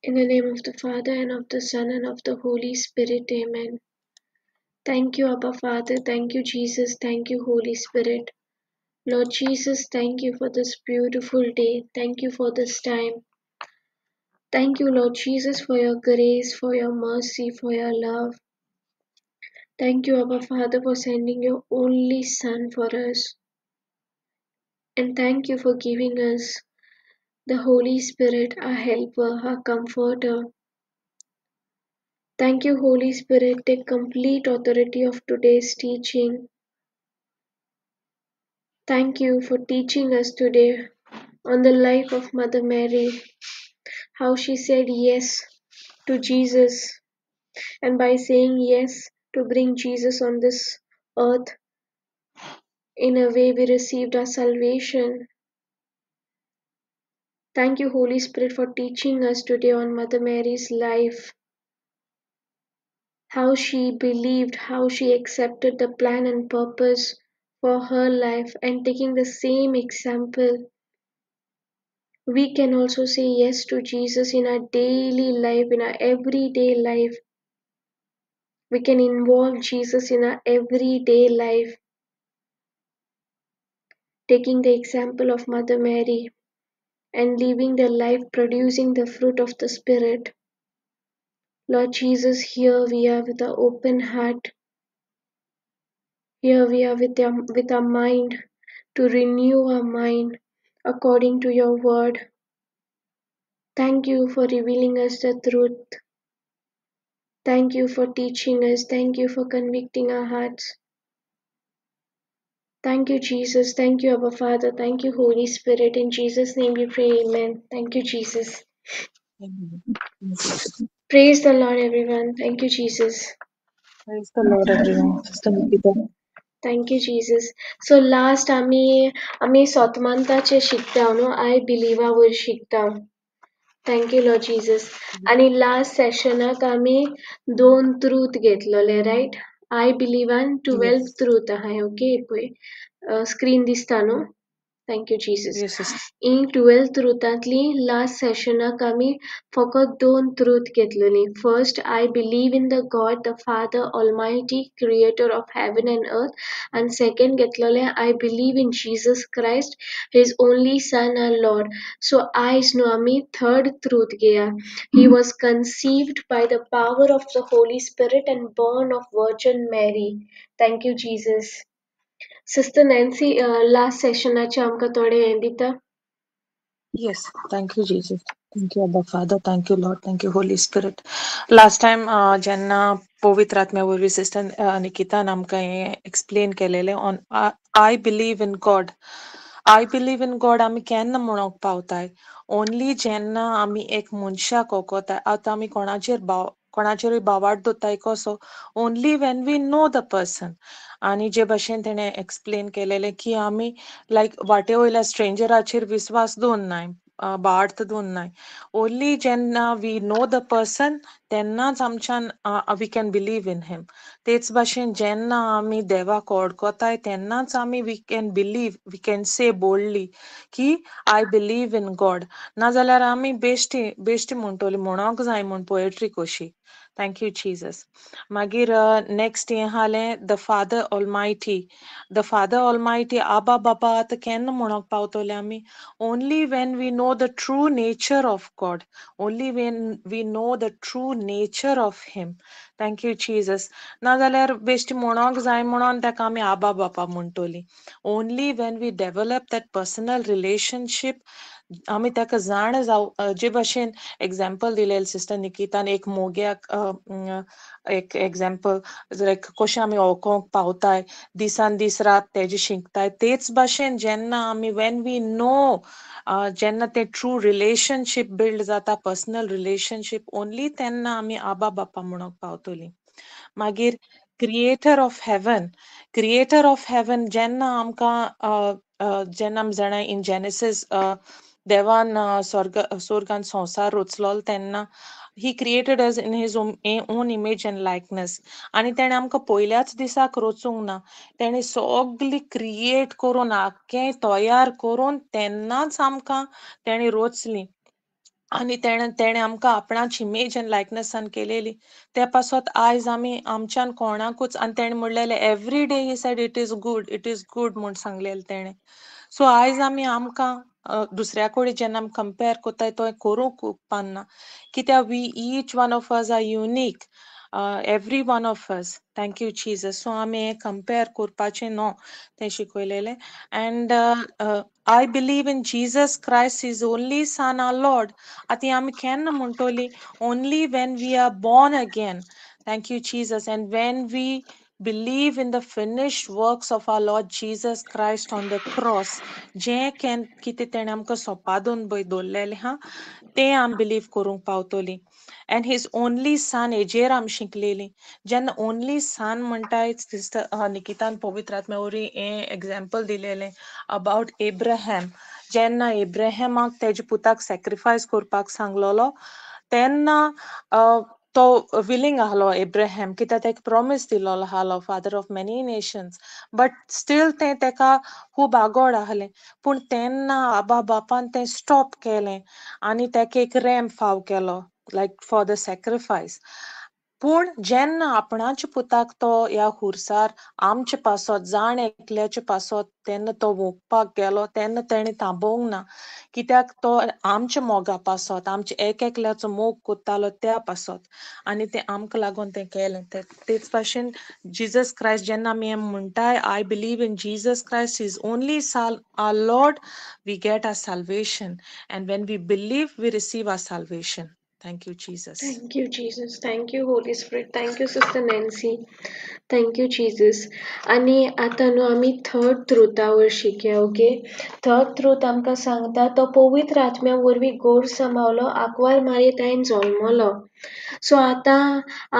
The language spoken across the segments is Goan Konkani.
In the name of the Father, and of the Son, and of the Holy Spirit. Amen. Thank you, Abba Father. Thank you, Jesus. Thank you, Holy Spirit. Lord Jesus, thank you for this beautiful day. Thank you for this time. Thank you, Lord Jesus, for your grace, for your mercy, for your love. Thank you, Abba Father, for sending your only Son for us. And thank you for giving us the Holy Spirit, our helper, our comforter. Thank you, Holy Spirit. Take complete authority of today's teaching. Thank you for teaching us today on the life of Mother Mary, how she said yes to Jesus, and by saying yes to bring Jesus on this earth, in a way we received our salvation. Thank you, Holy Spirit, for teaching us today on Mother Mary's life, how she believed, how she accepted the plan and purpose for her life, and taking the same example, we can also say yes to Jesus in our daily life, in our everyday life. We can involve Jesus in our everyday life, taking the example of Mother Mary and living the life producing the fruit of the Spirit. Lord Jesus, here we are with our open heart. Here we are with our mind, to renew our mind according to your word. Thank you for revealing us the truth. Thank you for teaching us. Thank you for convicting our hearts. Thank you, Jesus. Thank you, Abba Father. Thank you, Holy Spirit. In Jesus' name we pray. Amen. Thank you, Jesus. Amen. Praise the Lord, everyone. Thank you, Jesus. Praise the Lord, everyone. Sister Nikita. Thank you, Jesus. So last आमी सोतमंताचे शिकता न्हू, I बिलीवा वयर शिकता. Thank you, Lord Jesus. आनी लास्ट सेशनाक आमी 2 ट्रूथ घेतलोले, रायट? I बिलीवान 12 ट्रूथ आहाय. ओके, पळय स्क्रीन दिसता न्हू? Thank you, Jesus. Yes, sister. In 12 ट्रुथांतली last सेशनाक आमी फकत 2 truth घेतलोली. First, I believe in the God, the Father Almighty, creator of heaven and earth. आनी second घेतलोले, I believe in Jesus Christ, his only son our Lord. So आयज न्हू आमी थर्ड ट्रूथ घेया. He was conceived by the power of the Holy Spirit and born of Virgin Mary. Thank you, Jesus. Sister Nancy, last सेशनाचे आमकां थोडे हें दिता? Yes, thank you, Jesus. Thank you, Abba Father. Thank you, Lord. Thank you, Holy Spirit. Last time, जेन्ना पवित्र आत्म्या वरवीं सिस्टर निकितान आमकां हें एक्सप्लेन केलेलें on I believe in God. I believe in God आमी केन्ना म्हणोंक पावताय? ओनली जेन्ना आमी एक मनशाक वळखताय. आतां आमी कोणाचेरूय भावार्थ दवरताय कसो? Only when we know the person. आनी जे भाशेन तेणें एक्सप्लेन केलेलें की आमी लायक वाटे वयल्या स्ट्रेंजराचेर विस्वास दवरनाय, भावार्थ दवरनाय. ओनली जेन्ना we know the person तेन्नाच आमच्यान we can believe in him. तेच भाशेन जेन्ना आमी देवाक वळखताय तेन्नाच आमी we can believe, we can say boldly की I believe in God. नाजाल्यार आमी बेश्टी बेश्टी म्हणटली, म्हणोंक जाय म्हूण पोएट्री कशी. Thank you, Jesus. मागीर नेक्स्ट हें आसलें the Father Almighty. The Father Almighty, आबा बाबा आतां केन्ना म्हणोंक पावतले आमी? Only when we know the true nature of God. Only when we know the true nature of him. Thank you, Jesus. नाजाल्यार बेश्टी म्हणोंक जाय म्हणोन ताका आमी आबा बाबा म्हणटली. Only when we develop that personal relationship, आमी ताका जाण जाव. जे भाशेन एग्जाम्पल दिलेलें सिस्टर निकितान, एक मोग्याक एक एग्जाम्पल लायक कशें आमी वळखोंक पावताय, दिसान दीस रात तेजे शिकताय. तेच भाशेन जेन्ना आमी when we know, जेन्ना तें ट्रू रिलेशनशीप बिल्ड जाता, पर्सनल रिलेशनशीप, ओनली तेन्ना आमी आबा बापा म्हणोंक पावतलीं. मागीर creator of heaven. Creator of heaven जेन्ना आमकां जेन्ना आमी जाणा इन जेनेसीस देवान स्वर्गान संवसार रचलो तेन्ना he created us in his own image and likeness. आनी तेणें आमकां पयल्याच दिसाक रचूंक ना, तेणें सगली क्रिएट करून आख्खें तयार करून तेन्नाच आमकां तेणें रचली. आनी तेणें आमकां आपणाची इमेज एन्ड लायकनसान केलेली. ते पासत आयज आमी आमच्यान कोणाकूच, आनी तेणें म्हणलेलें every day he said it is good, it is good म्हूण सांगलेलें तेणें. सो आयज आमी आमकां दुसऱ्या कडेन जेन्ना आमी कंपेर कोत्ताय तो करूंक उपकारना, कित्याक we each one of us are unique, every one of us. Thank you Jesus. So आमी हें कंपेर करपाचें न्हू तें शिकयलेलें. And I believe in Jesus Christ his only son our Lord. आतां आमी केन्ना म्हणटली? Only when we are born again. Thank you Jesus. And when we believe in the finished works of our Lord Jesus Christ on the cross, जें कितें तेणें आमकां सोपादून पळय दवरलेलें आहा तें आमी बिलीव करूंक पावतलीं. एंड his only सन हेजेर आमी शिकलेलीं. जेन्ना ओनली सन म्हणटाय, सिस्टर निकितान पवित्र आत्म्या वरवीं हें एग्जाम्पल दिलेलें अबावट एब्राहम. जेन्ना एब्राहमाक तेज्या पुताक सॅक्रिफायस करपाक सांगलेलो तेन्ना तो विलींग आहलो एब्राहम, कित्याक तेका प्रोमीस दिलोलो आहलो father of many nations, but still तें तेका खूब आगोड आहलें. पूण तेन्ना आबा बापान तें स्टॉप केलें आनी तेका एक रॅम फाव केलो लायक फॉर the sacrifice. पूण जेन्ना आपणाच्या पुताक तो ह्या खुर्सार आमचे पासत, जाण एकल्याचे पासत तेन्ना तो वोगपाक गेलो तेन्ना तेणें थांबोवंक ना, कित्याक तो आमच्या मोगा पासत, आमच्या एक एकल्याचो मोग कोत्तालो त्या पासत, आनी तें आमकां लागून तें केलें. तेच भाशेन जिजस क्रायस्ट जेन्ना आमी म्हणटाय I believe in Jesus Christ his only son our Lord, we get our salvation. And when we believe we receive our salvation. Thank you, Jesus. Thank you, Jesus. Thank you, Holy Spirit. Thank you, Sister Nancy. Thank you, Jesus. आनी आतां न्हू आमी थर्ड ट्रुथा वर शिकया, ओके? थर्ड ट्रूथ आमकां सांगता तो पवित्र आत्म्या वरवीं गोड समावलो, आंकवार मारयेताईन जल्मलो. सो आतां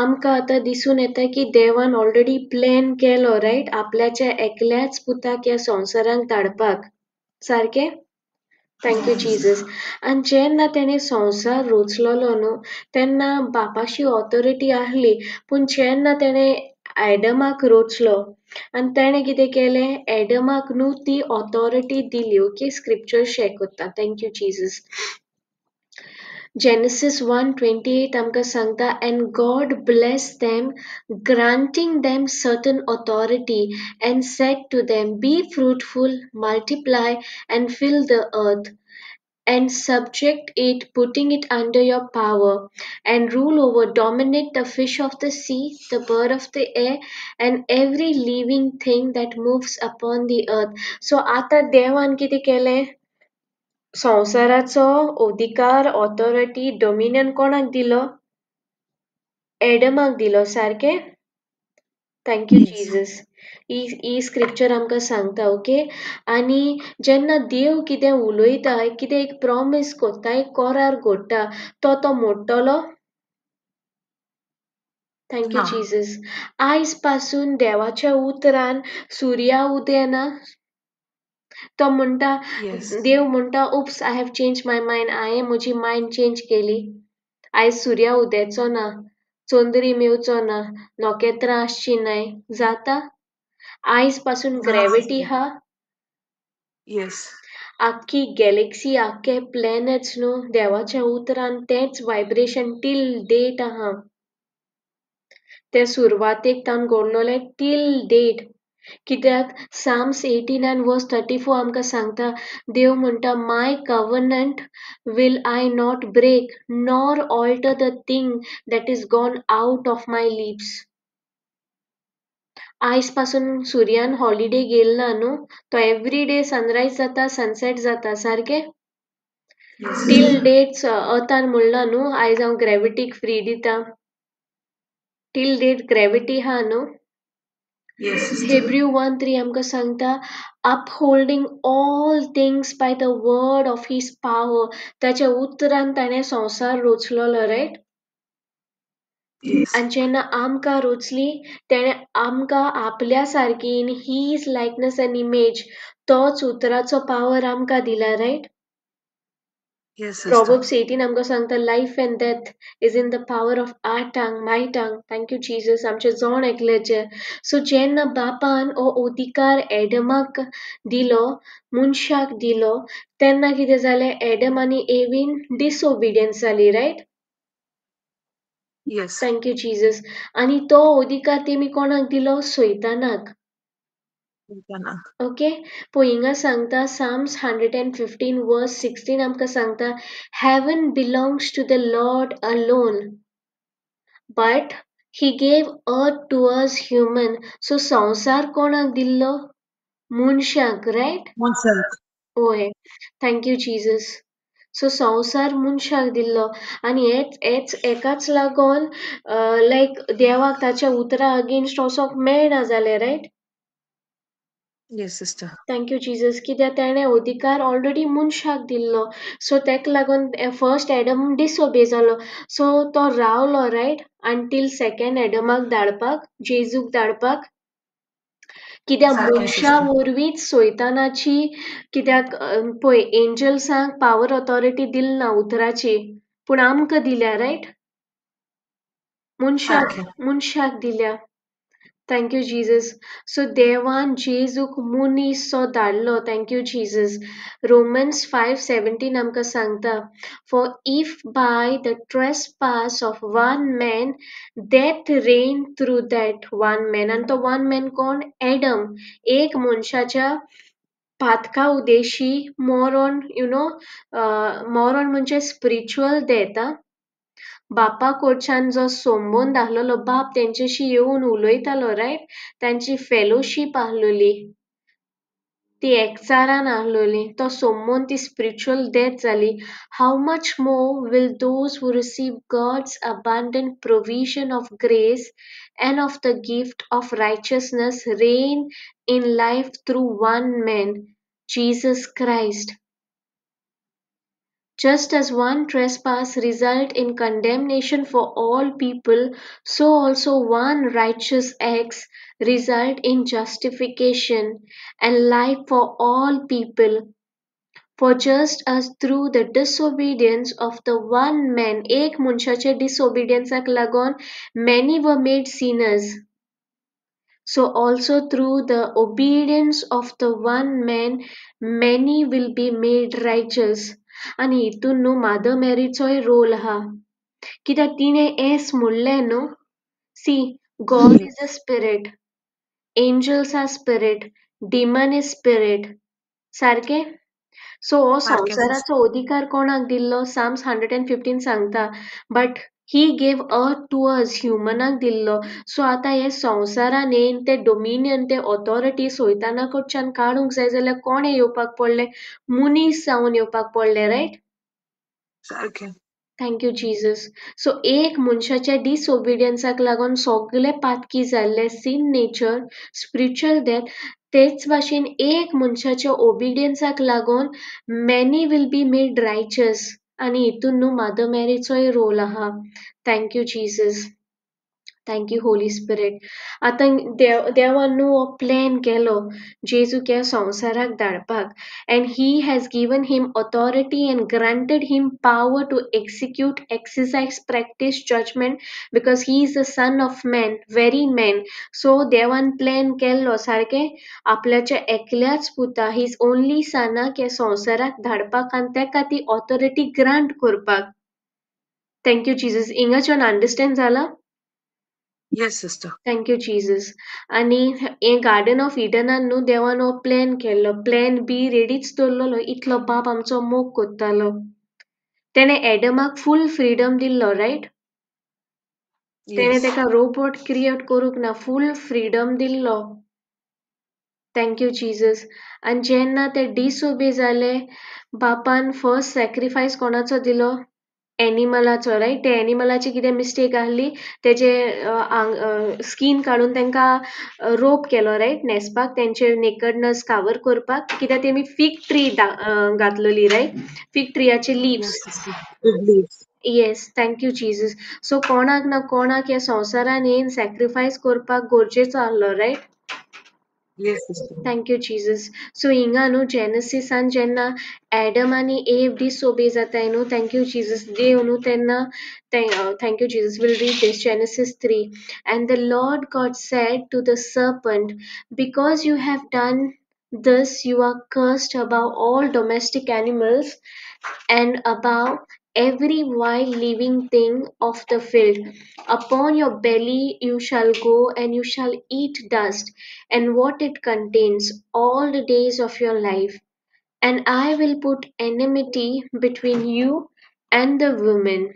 आमकां आतां दिसून येता की देवान ऑलरेडी प्लॅन केलो, रायट, आपल्याच्या एकल्याच पुताक ह्या संवसारांत धाडपाक. सारकें? Thank you Jesus. आनी जेन्ना तेणें संवसार रचलोलो न्हू तेन्ना बापाशी ऑथॉरिटी आहली, पूण जेन्ना तेणें एडमाक रचलो आनी तेणें कितें केलें, एडमाक न्हू ती ऑथॉरिटी दिली. ओके, स्क्रिप्चर शेक कोत्ता. Thank you Jesus. Genesis 1:28 आमकां सांगता, and God bless them, granting them certain authority, and said to them, be fruitful, multiply, and fill the earth, and subject it, putting it under your power, and rule over, dominate the fish of the sea, the bird of the air, and every living thing that moves upon the earth. So आतां देवान कितें केलें, संवसाराचो अधिकार, ऑथॉरिटी, डोमिनियन कोणाक दिलो? एडमाक दिलो. सारकें? Thank you Jesus. He scripture आमकां सांगता. ओके, आनी जेन्ना देव कितें उलयता, कितें एक प्रॉमीस कोत्ता, एक करार घोडटा, तो तो मोडटलो? Thank you Jesus. आयज पासून देवाच्या उतरान सुर्या उदेना, तो म्हणटा, देव म्हणटा, oops, I have change my mind, हांवें म्हजी मायंड चेंज केली, आयज सुर्या उदेचो ना, चंद्रीम येवचो ना, नखेत्रां आसची नाय. जाता? आयज पासून ग्रॅविटी हा, आख्खी गॅलेक्सी, आख्खे प्लॅनट्स न्हू देवाच्या उतरान तेंच व्हायब्रेशन टील डेट आहा. ते सुरवातेक तावन घडलोलें टील डेट. कित्याक Psalms 89 verse 34 आमकां सांगता, देव म्हणटा, my covenant will I not break nor alter the thing that is gone out of my lips. आयज पासून सुर्यान हॉलिडे गेल ना न्हू, तो एवरी डे सनरायज जाता, सनसेट जाता. सारकें? टील डेट अर्थान म्हणलां न्हू आयज हांव ग्रॅविटीक फ्री दिता, टील डेट ग्रॅविटी हा न्हू. Hebrew 1:3 आमकां सांगता, upholding all things by the word of his power. ताच्या उतरान ताणें संवसार रचलोलो, रायट? आनी जेन्ना आमकां रचली तेणें आमकां आपल्या सारकी in his likeness and image, तोच उतराचो पावर आमकां दिला, रायट? Yes, sister. Proverbs 18 आमकां सांगता, life and death is in the power of our tongue, my tongue. Thank you Jesus. आमचे जोण एकल्याचे. सो जेन्ना बापान हो अधिकार एडमाक दिलो, मनशाक दिलो, तेन्ना कितें जालें? एडम आनी एवीन डिसओबिडियन्स जाली, right? Yes. Thank you Jesus. आनी तो अधिकार तेमी कोणाक दिलो? सैतानाक. ओके, पळय हिंगा सांगता Psalms 115 verse 16 आमकां सांगता, heaven belongs to the Lord alone, but he gave earth to us human. So संवसार कोणाक दिल्लो? मनशाक, रायट? मनशाक. हय, thank you Jesus. सो संवसार मनशाक दिल्लो आनी हेच एकाच लागून लायक देवाक ताच्या उतरा अगेन्स्ट वचोंक मेळना जालें, right? Yes, sister. Thank you Jesus. कित्याक तेणें अधिकार ऑलरेडी मनशाक दिल्लो. सो तेका लागून फर्स्ट एडम डिसओबे जालो. सो तो रावलो, रायट, अंटील सेकंड एडमाक धाडपाक, जेजूक धाडपाक. कित्याक सारकें, मनशा sister. वरवींच सैतानाची, कित्याक पळय एंजल्सांक पावर ऑथॉरिटी दिल ना उतराची, पूण आमकां दिल्या, रायट? मनशाक, सारकें. मनशाक दिल्या. Thank you Jesus. सो देवान जेजूक मनीस सो धाडलो. Thank you Jesus. Romans 5:17 आमकां सांगता, for if by the trespass of one man death reign through that one man. आनी तो वन मॅन कोण? एडम. एक मनशाच्या Patkai Udeshi moron, you know, moron म्हणजे स्पिरिच्युअल डेथ. आं, बापा कडच्यान जो संबंद आसलेलो, बाप तेंच्याशी येवन उलयतालो, रायट? तांची फेलोशीप आसलेली, ती एकचारान आसलेली, तो संबंद, ती स्पिरिच्युअल डेथ जाली. How much more will those who receive God's abundant provision of grace and of the gift of righteousness reign in life through one man, Jesus Christ. Just as one trespass result in condemnation for all people, so also one righteous act result in justification and life for all people. For just as through the disobedience of the one man, एक मनशाचे disobedience लागून many were made sinners, so also through the obedience of the one man, many will be made righteous. आनी हितून न्हू मादर मॅरीचोय रोल आहा, कित्याक तिणें एस म्हणलें न्हू. See, God is a spirit, angels are spirit, demon is spirit, सारकें? सो हो सारकें, sister. संवसाराचो अधिकार कोणाक दिल्लो? साम्स 115 सांगता, but he gave earth to us, ह्युमनाक दिल्लो. सो आतां हे संवसारान येवन ते डोमिनियन, ते ऑथॉरिटी सैताना कडच्यान काडूंक जाय जाल्यार कोणें येवपाक पडलें? मनीस जावन येवपाक पडलें, रायट? सारकें. Thank you Jesus. सो एक मनशाच्या डिसओबिडियन्साक लागून सगळे पातकी जाल्ले, सीन नेचर, स्पिरिच्युअल डेथ. तेच भाशेन एक मनशाच्या ओबिडियन्साक लागून many will be made righteous. आनी हितून न्हू मादर मॅरीचोय रोल आहा. Thank you Jesus, thank you Holy Spirit. आतां देवान न्हू हो प्लॅन केलो जेजूक ह्या संवसाराक धाडपाक, and he has given him authority and granted him power to execute, exercise, practice judgement, because he is the son of man, very man. So देवान प्लॅन केल्लो सारकें आपल्याच्या एकल्याच पुता, his only सनाक ह्या संवसाराक धाडपाक आनी तेका ती ऑथॉरिटी ग्रांट करपाक. Thank you Jesus. हिंगाच्यान अंडरस्टँड जाला? Yes, sister. Thank you Jesus. आनी हे गार्डन ऑफ इडनान न्हू देवान हो प्लॅन केल्लो, प्लॅन बी रेडीच दवरलेलो, इतलो बाप आमचो मोग कोत्तालो. तेणें एडमाक फूल फ्रिडम दिल्लो, रायट? तेणें Yes. तेका रोबोट क्रिएट करूंक ना, फूल फ्रिडम दिल्लो. Thank you Jesus. आनी जेन्ना ते डिसओबे जाले, बापान फर्स्ट सॅक्रिफायस कोणाचो दिलो? एनिमलाचो, रायट? ते एनिमलाची कितें मिस्टेक आहली, तेजे स्कीन काडून तांकां रोप केलो, रायट, न्हेसपाक, तेंचे नेकडनस कावर करपाक, कित्याक तेमी फीग ट्री घातलेली, रायट? फीग ट्रियाचे leaves. Yes, sister. Good leaves. Yes, thank you Jesus. So कोणाक ना कोणाक ह्या संवसारान येवन सॅक्रिफायस करपाक गरजेचो आहलो, right? Yes, sister. Thank you Jesus. So हिंगा न्हू जेनसिसान जेन्ना एडम आनी एव डिसोबे जाताय न्हू, thank you Jesus, देव न्हू तेन्ना, thank you Jesus, will read this Genesis 3. And the Lord God said to the serpent, because you have done this, you are cursed above all domestic animals and above every wild living thing of the field. Upon your belly you shall go, and you shall eat dust and what it contains all the days of your life. And I will put enmity between you and the woman,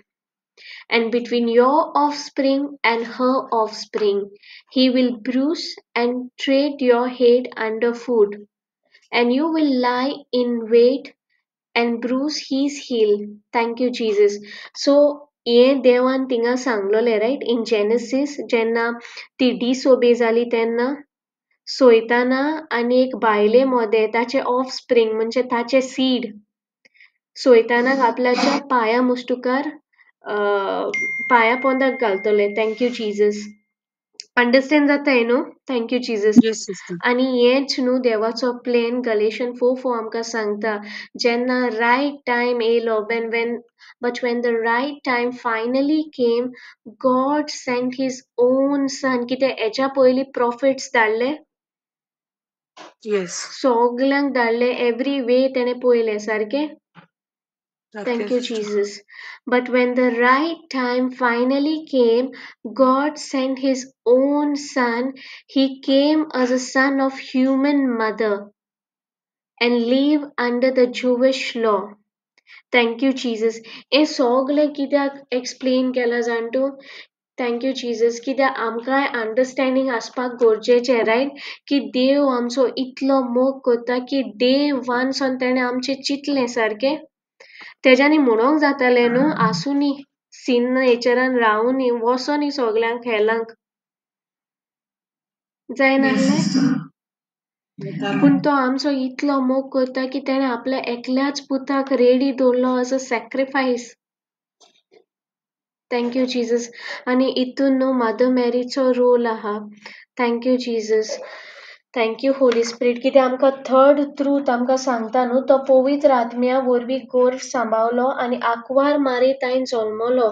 and between your offspring and her offspring. He will bruise and tread your head underfoot, and you will lie in wait and bruise his heel. Thank you Jesus. So हें देवान थिंगा सांगलोलें, रायट, इन जेनसीस, जेन्ना ती डिसोबे जाली तेन्ना सोयताना आनी एक बायले मोदें ताचे ऑफस्प्रींग म्हणजे ताचे सीड सोयतानाक आपल्याच्या पांया मुस्टुकार पांया पोंदाक घालतले. Thank you Jesus. Understand जाता न्हू? Thank you Jesus. Yes, sister. आनी हेंच न्हू देवाचो प्लॅन गलेशन 4:4 आमकां सांगता, जेन्ना रायट टायम येयलो, when when but when the right time finally came, God sent his own son. कितें हेच्या पयलीं प्रॉफिट्स धाडले? Yes. सगल्यांक धाडले, एवरी वे तेणें पळयलें सारकें. Thank you, sister. Jesus. But when the right time finally came, God sent his own son. He came as a son of human mother and live under the Jewish law. Thank you, Jesus. हें सगलें कित्याक एक्सप्लेन केलां जाण तूं? Thank you Jesus. कित्याक आमकांय अंडरस्टँडींग आसपाक गरजेचें, रायट, की देव आमचो इतलो मोग करता की डे वन सावन तेणें आमचें चिंतलें सारकें. तेज्यानी म्हणोंक जातालें न्हू, आसूं न्ही, सीन नेचरान रावूं न्ही, वचों न्ही सगल्यांक हेलांक, जायनासलें? पूण तो आमचो इतलो मोग करता की तेणें आपल्या एकल्याच पुताक रेडी दवरलो as a sacrifice. Thank you Jesus. आनी हितून न्हू मदर मॅरीचो रोल आहा. Thank you Jesus. Thank you Holy Spirit. कित्याक आमकां थर्ड ट्रूथ आमकां सांगता न्हू, तो पवित्र आत्म्या वरवीं गर्भ सांबाळलो आनी आंकवार मारी ताईन जल्मलो.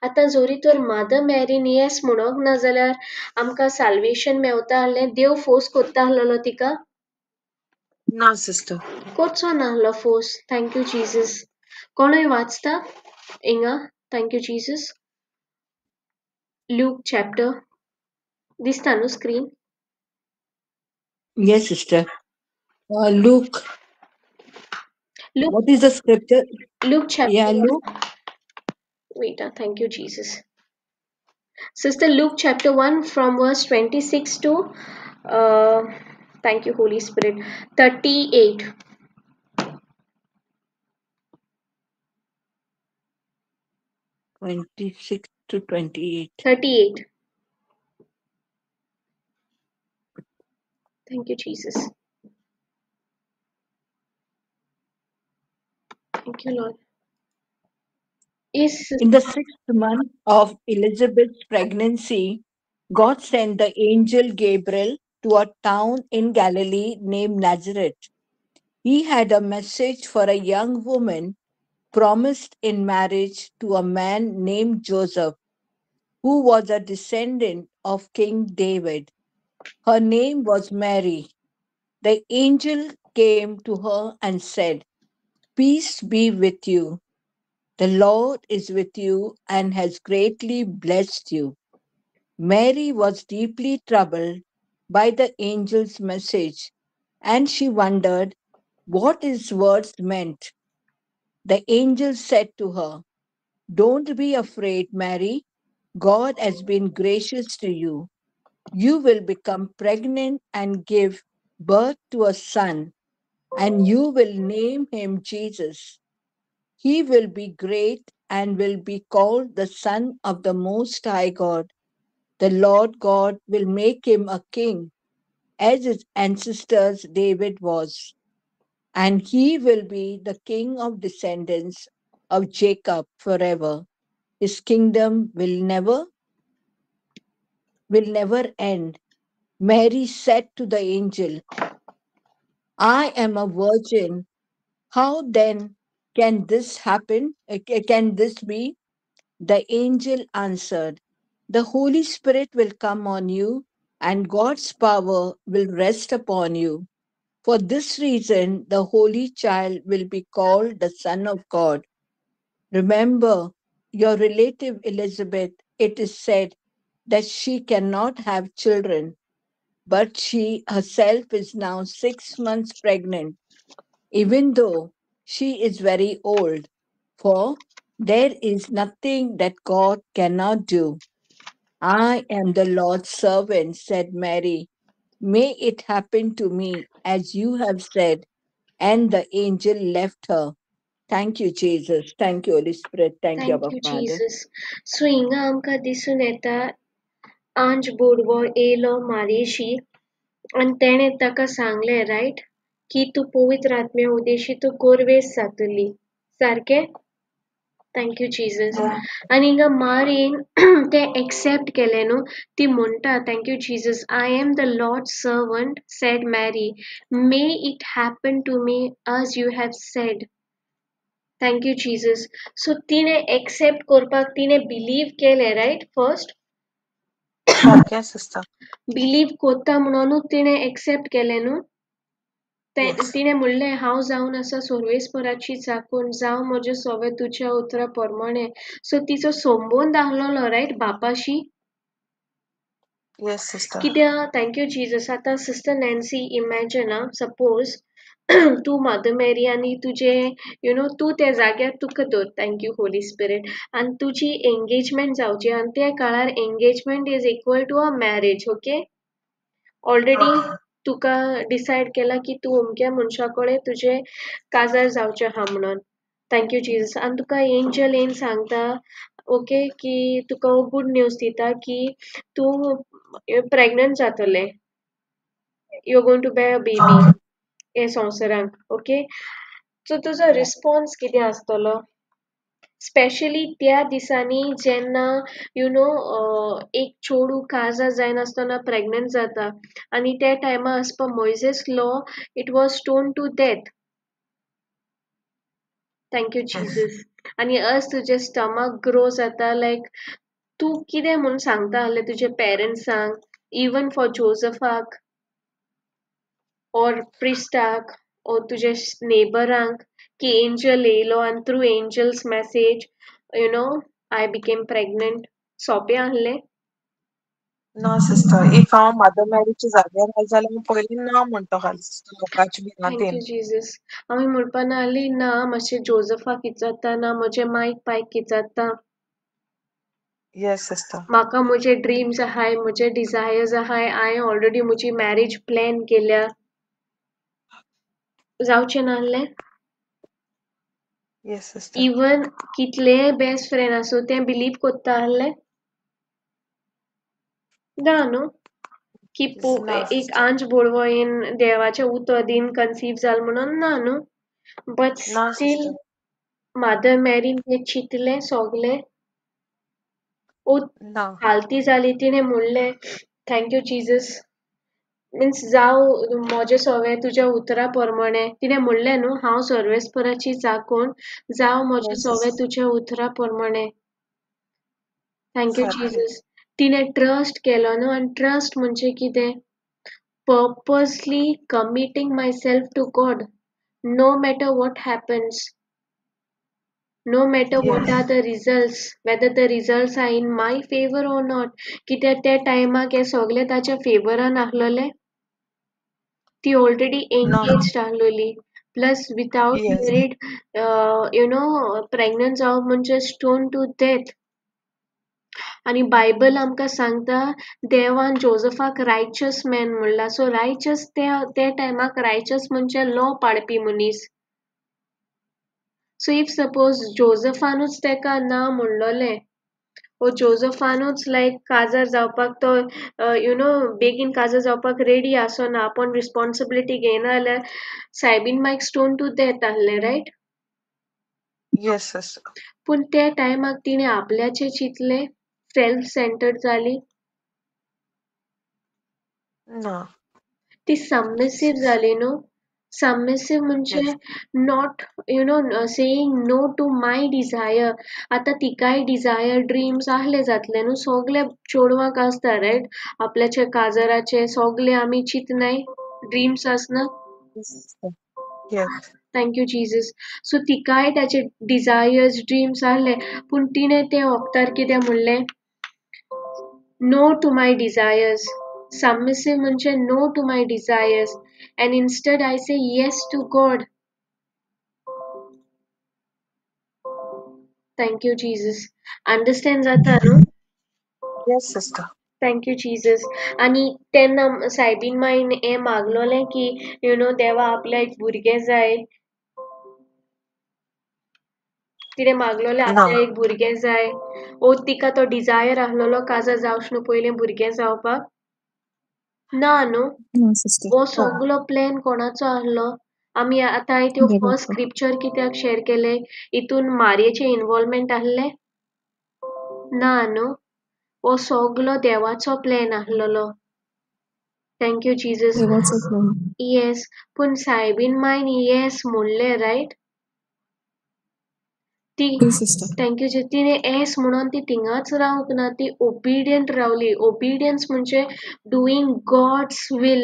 आतां जरी तर मदर मॅरीन येस म्हणोंक ना जाल्यार आमकां साल्वेशन मेवता आहलें? देव फोर्स कोत्ता आहलोलो तिका? ना सिस्टर. करचो नाहलो force. Thank you Jesus. कोणूय वाचता हिंगा? Thank you Jesus. Luke chapter दिसता न्हू screen? Yes, sister. Luke. Luke. What is the scripture? Luke chapter. Yeah, Luke. Wait, thank you, Jesus. Sister, Luke chapter 1 from verse 26 to, thank you, Holy Spirit, 38. 26 to 28. 38. Thank you, Jesus. Thank you, Lord. Yes. In the 6th month of Elizabeth's pregnancy, God sent the angel Gabriel to a town in Galilee named Nazareth. He had a message for a young woman promised in marriage to a man named Joseph, who was a descendant of King David. Her name was Mary. The angel came to her and said, "Peace be with you. The Lord is with you and has greatly blessed you." Mary was deeply troubled by the angel's message, and she wondered what his words meant. The angel said to her, "Don't be afraid, Mary. God has been gracious to you. You will become pregnant and give birth to a son, and you will name him Jesus. He will be great and will be called the Son of the Most High God. The Lord God will make him a king, as his ancestors David was. And he will be the king of descendants of Jacob forever. His kingdom will never end." Mary said to the angel, I am a virgin. How then can this happen? Can this be? The angel answered, The Holy Spirit will come on you, and God's power will rest upon you. For this reason, the Holy Child will be called the Son of God. Remember your relative Elizabeth, it is said that she cannot have children, but she herself is now 6 months pregnant, even though she is very old, for there is nothing that God cannot do. I am the Lord's servant, said Mary. May it happen to me as you have said. And the angel left her. Thank you, Jesus. Thank you, Holy Spirit. Thank you, Thank Abba you, Father. Jesus. So हिंगा आमकां दिसून येता आंज बोडवो येयलो मारयेशी आनी तेणें ताका सांगलें, रायट, की तूं पवित्र आत्म्या उदेशी तूं गोरवेस जातली, सारकें? Thank you Jesus. आनी हिंगा मारीन तें एक्सेप्ट केलें न्हू, ती म्हणटा, thank you Jesus, I am the Lord servant, said Mary, may it happen to me as you have said. Thank you Jesus. So तिणें एक्सेप्ट करपाक तिणें बिलीव केलें, रायट? फर्स्ट सारकें सिस्टर. बिलीव कोत्ता म्हणूनच तिणें एक्सेप्ट केलें न्हू. तिणें म्हणलें, हांव जावन आसा सर्वेस्पराची चाकून, जावं म्हजें सोवें तुज्या उतरा प्रमाणें. सो तिचो संबंद आहलोलो, रायट, बापाशी. Yes sister. कित्याक thank you Jesus. आतां सिस्टर नॅन्सी, इमॅजन आं, सपोज तूं मदर मेरी आनी तुजें you know तूं त्या जाग्यार तुका दवर, thank you Holi spirit, आनी तुजी एंगेजमेंट जावची, आनी त्या काळार engagement is equal to a marriage, okay? Already तुका डिसायड केला की तूं अमक्या मनशा कडेन तुजें काजार जावचें आहा म्हणून. Thank you Jesus. आनी तुका एंजल येवन सांगता, ओके, की तुका हो गूड न्यूज दिता की तूं प्रेग्नंट जातलें, you are going to bear a baby हे संवसारांत, ओके? सो तुजो रिस्पॉन्स कितें आसतलो, स्पेशली त्या दिसांनी जेन्ना you know एक चेडूं काजार जायनासतना प्रेग्नंट जाता, आनी त्या टायमार as per Moses law it was stone to death. Thank you Jesus. आनी अज तुजें स्टमक ग्रो जाता, लायक तूं कितें म्हूण सांगता आहलें तुज्या पेरंट्सांक, इवन फॉर जोजफाक ऑर प्रिस्टाक ऑर तुज्या नेबरांक की एंजल येयलो आनी through angel's message you know I became pregnant. सोंपें आहलें? ना सिस्टर, if हांव मदर मॅरीच्या जाग्यार आसा जाल्यार हांव पयलीं ना म्हणटलो खाली सिस्टर, लोकांच्या thank you भिरांतेन. जीजस. हांवें म्हणपा ना आहली ना, मातशें जोजफाक विचारता, ना म्हजे मायक पायक विचारता. Yes sister. म्हाका म्हजे ड्रीम्स आहाय, म्हजे डिजायर्स आहाय, हांवें ऑलरेडी म्हजी मॅरेज प्लॅन केल्या. जावचें ना आहलें? Yes sister. Even कितलेय बेस्ट फ्रेंड आसूं तें बिलीव कोत्ता आहलें? ना न्हू, की ना एक सिस्टर. आंज बोडवो येवन देवाचें उतर दीन कन्सीव जाल म्हणून ना न्हू, बट ना स्टील सिस्टर. मदर मॅरीन तें चिंतलें सोगलें. ओ ना. फालती जाली, तिणें म्हणलें thank you Jesus, mince जावं म्हजें सगळें तुज्या उतरा प्रमाणें. तिणें म्हणलें न्हू, हांव सर्वेस्पराची चाकून, जावं म्हजें येस सगळें सिस्टर. तुज्या उतरा प्रमाणें. Thank you सारकें. जीजस. तिणें ट्रस्ट केलो न्हू, आनी ट्रस्ट म्हणजे कितें? Purposely committing myself to God, no matter what happens, no matter what are yes. The results, whether the results are in my favour or not. कित्याक त्या टायमाक हें सगळें ताच्या फेवरान आहलोलें, ती ऑलरेडी ना. एंगेज्ड आहलोली, plus without yes. Married you know pregnant जावप म्हणजे स्टोन टू डेथ. आनी बायबल आमकां सांगता देवान जोजफाक रायचस मॅन म्हणला. सो रायचस त्या टायमाक रायचस म्हणजे लॉ पाळपी मनीस. सो if suppose जोजफानूच तेका ना म्हणलोलें, वो जोजफानूच लायक काजार जावपाक तो you know बेगीन काजार जावपाक रेडी आसना, आपूण रिस्पोन्सिबिलिटी घेयना जाल्यार soybean mike stone to death आहलें, रायट? Yes sister. पूण त्या टायमाक तिणें आपल्याचें चिंतलें, सेल्फ सेंटर्ड जाली. ना. ती सबमिसिव जाली न्हू. सबमिसिव म्हणजे not saying no to my desire. आतां तिकाय डिजायर ड्रीम्स आहले जातले न्हू, सगळे चेडवांक आसता रायट, आपल्याचे काजराचे सगळे आमी चिंतनाय, ड्रीम्स आसना. Thank you Jesus. सो तिकाय ताचे डिजायर्स ड्रीम्स आहले, पूण तिणें ते वखदार कितें म्हणलें, no to my desires. Submissive म्हणजे no to my desires and instead I say yes to God. Thank you Jesus. Understand जाता न्हू? Yes sister. Thank you Jesus. आनी तेन्ना सायबीन मायन हें मागलोलें की you know देवा आपल्या एक भुरगें जाय, तिणें मागलोलें आपल्या एक भुरगें जाय. ओ तिका तो डिजायर आहलोलो काजार जावच न्हू पयलें भुरगें जावपाक. ना न्हू, हो सगलो प्लॅन कोणाचो आहलो? आमी आतां त्यो फर्स्ट स्क्रिप्चर कित्याक शेअर केले, हितून मारयेचें इनवॉल्वमेंट आहलें ना न्हू? हो सगलो देवाचो प्लॅन आहलोलो. Thank you Jesus. Yes, पूण सायबीन मायन येस म्हणलें रायट. ती thank you जी, तिणें एस म्हणून ती थिंगाच रावंक ना, ती ओबिडियंट रावली. ओबिडियन्स म्हणजे doing God's will.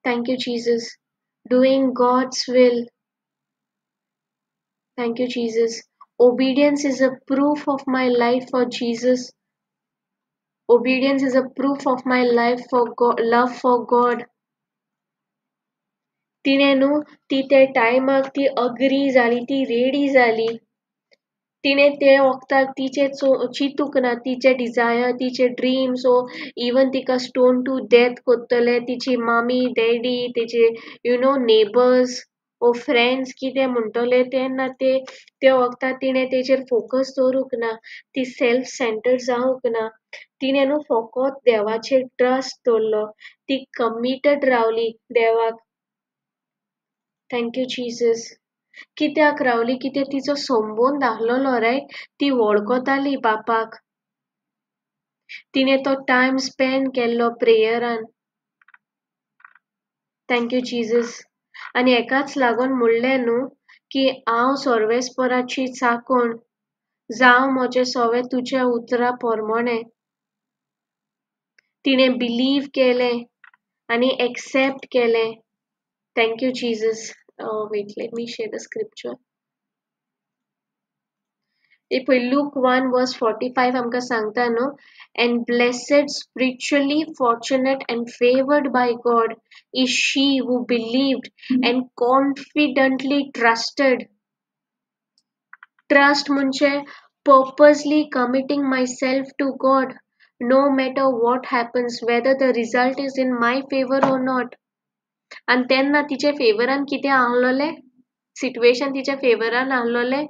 Thank you Jesus. Doing God's will. Thank you Jesus. Obedience is a proof of my life for Jesus. Obedience is a proof of my life for God, love for God. तिणें न्हू ती ते टायमाक ती अग्री जाली, ती रेडी जाली. तिणें ते वखदाक तिचे चिंतूंक ना, तिचे डिजायर, तिचे ड्रीम्स, ओ इवन तिका स्टोन टू डेथ कोत्तले, तिची मामी डॅडी, तिचे you know neighbours O friends कितें म्हणटले तेन्ना ते त्या वखदाक तिणें तेजेर फोकस दवरूंक ना, ती सेल्फ सेंटर्ड जावंक ना. तिणें न्हू फकत देवाचेर ट्रस्ट दवरलो, ती कमिटेड रावली देवाक. Thank you Jesus. कित्याक रावली? कित्याक तिचो संबंद आहलोलो रायट, ती वळखताली बापाक, तिणें तो टायम स्पेंड केल्लो प्रेयरान. Thank you Jesus. आनी एकाच लागून म्हणलें न्हू की हांव सर्वेस्पराची चाकोण जावं, म्हजें सगळें तुज्या उतरा प्रमाणें. तिणें बिलीव केलें आनी एक्सेप्ट केलें. Thank you Jesus. Wait, let me share the scripture. पळय लूक 1 verse 45 आमकां सांगता न्हू, and blessed, spiritually fortunate and favoured by God is she who believed and confidently trusted. Trust म्हणजे purposely committing myself to God no matter what happens, whether the result is in my favour or not. आनी तेन्ना तिच्या फेवरान कितें आहलोलें, सिट्युएशन तिच्या फेवरान आहलोलें.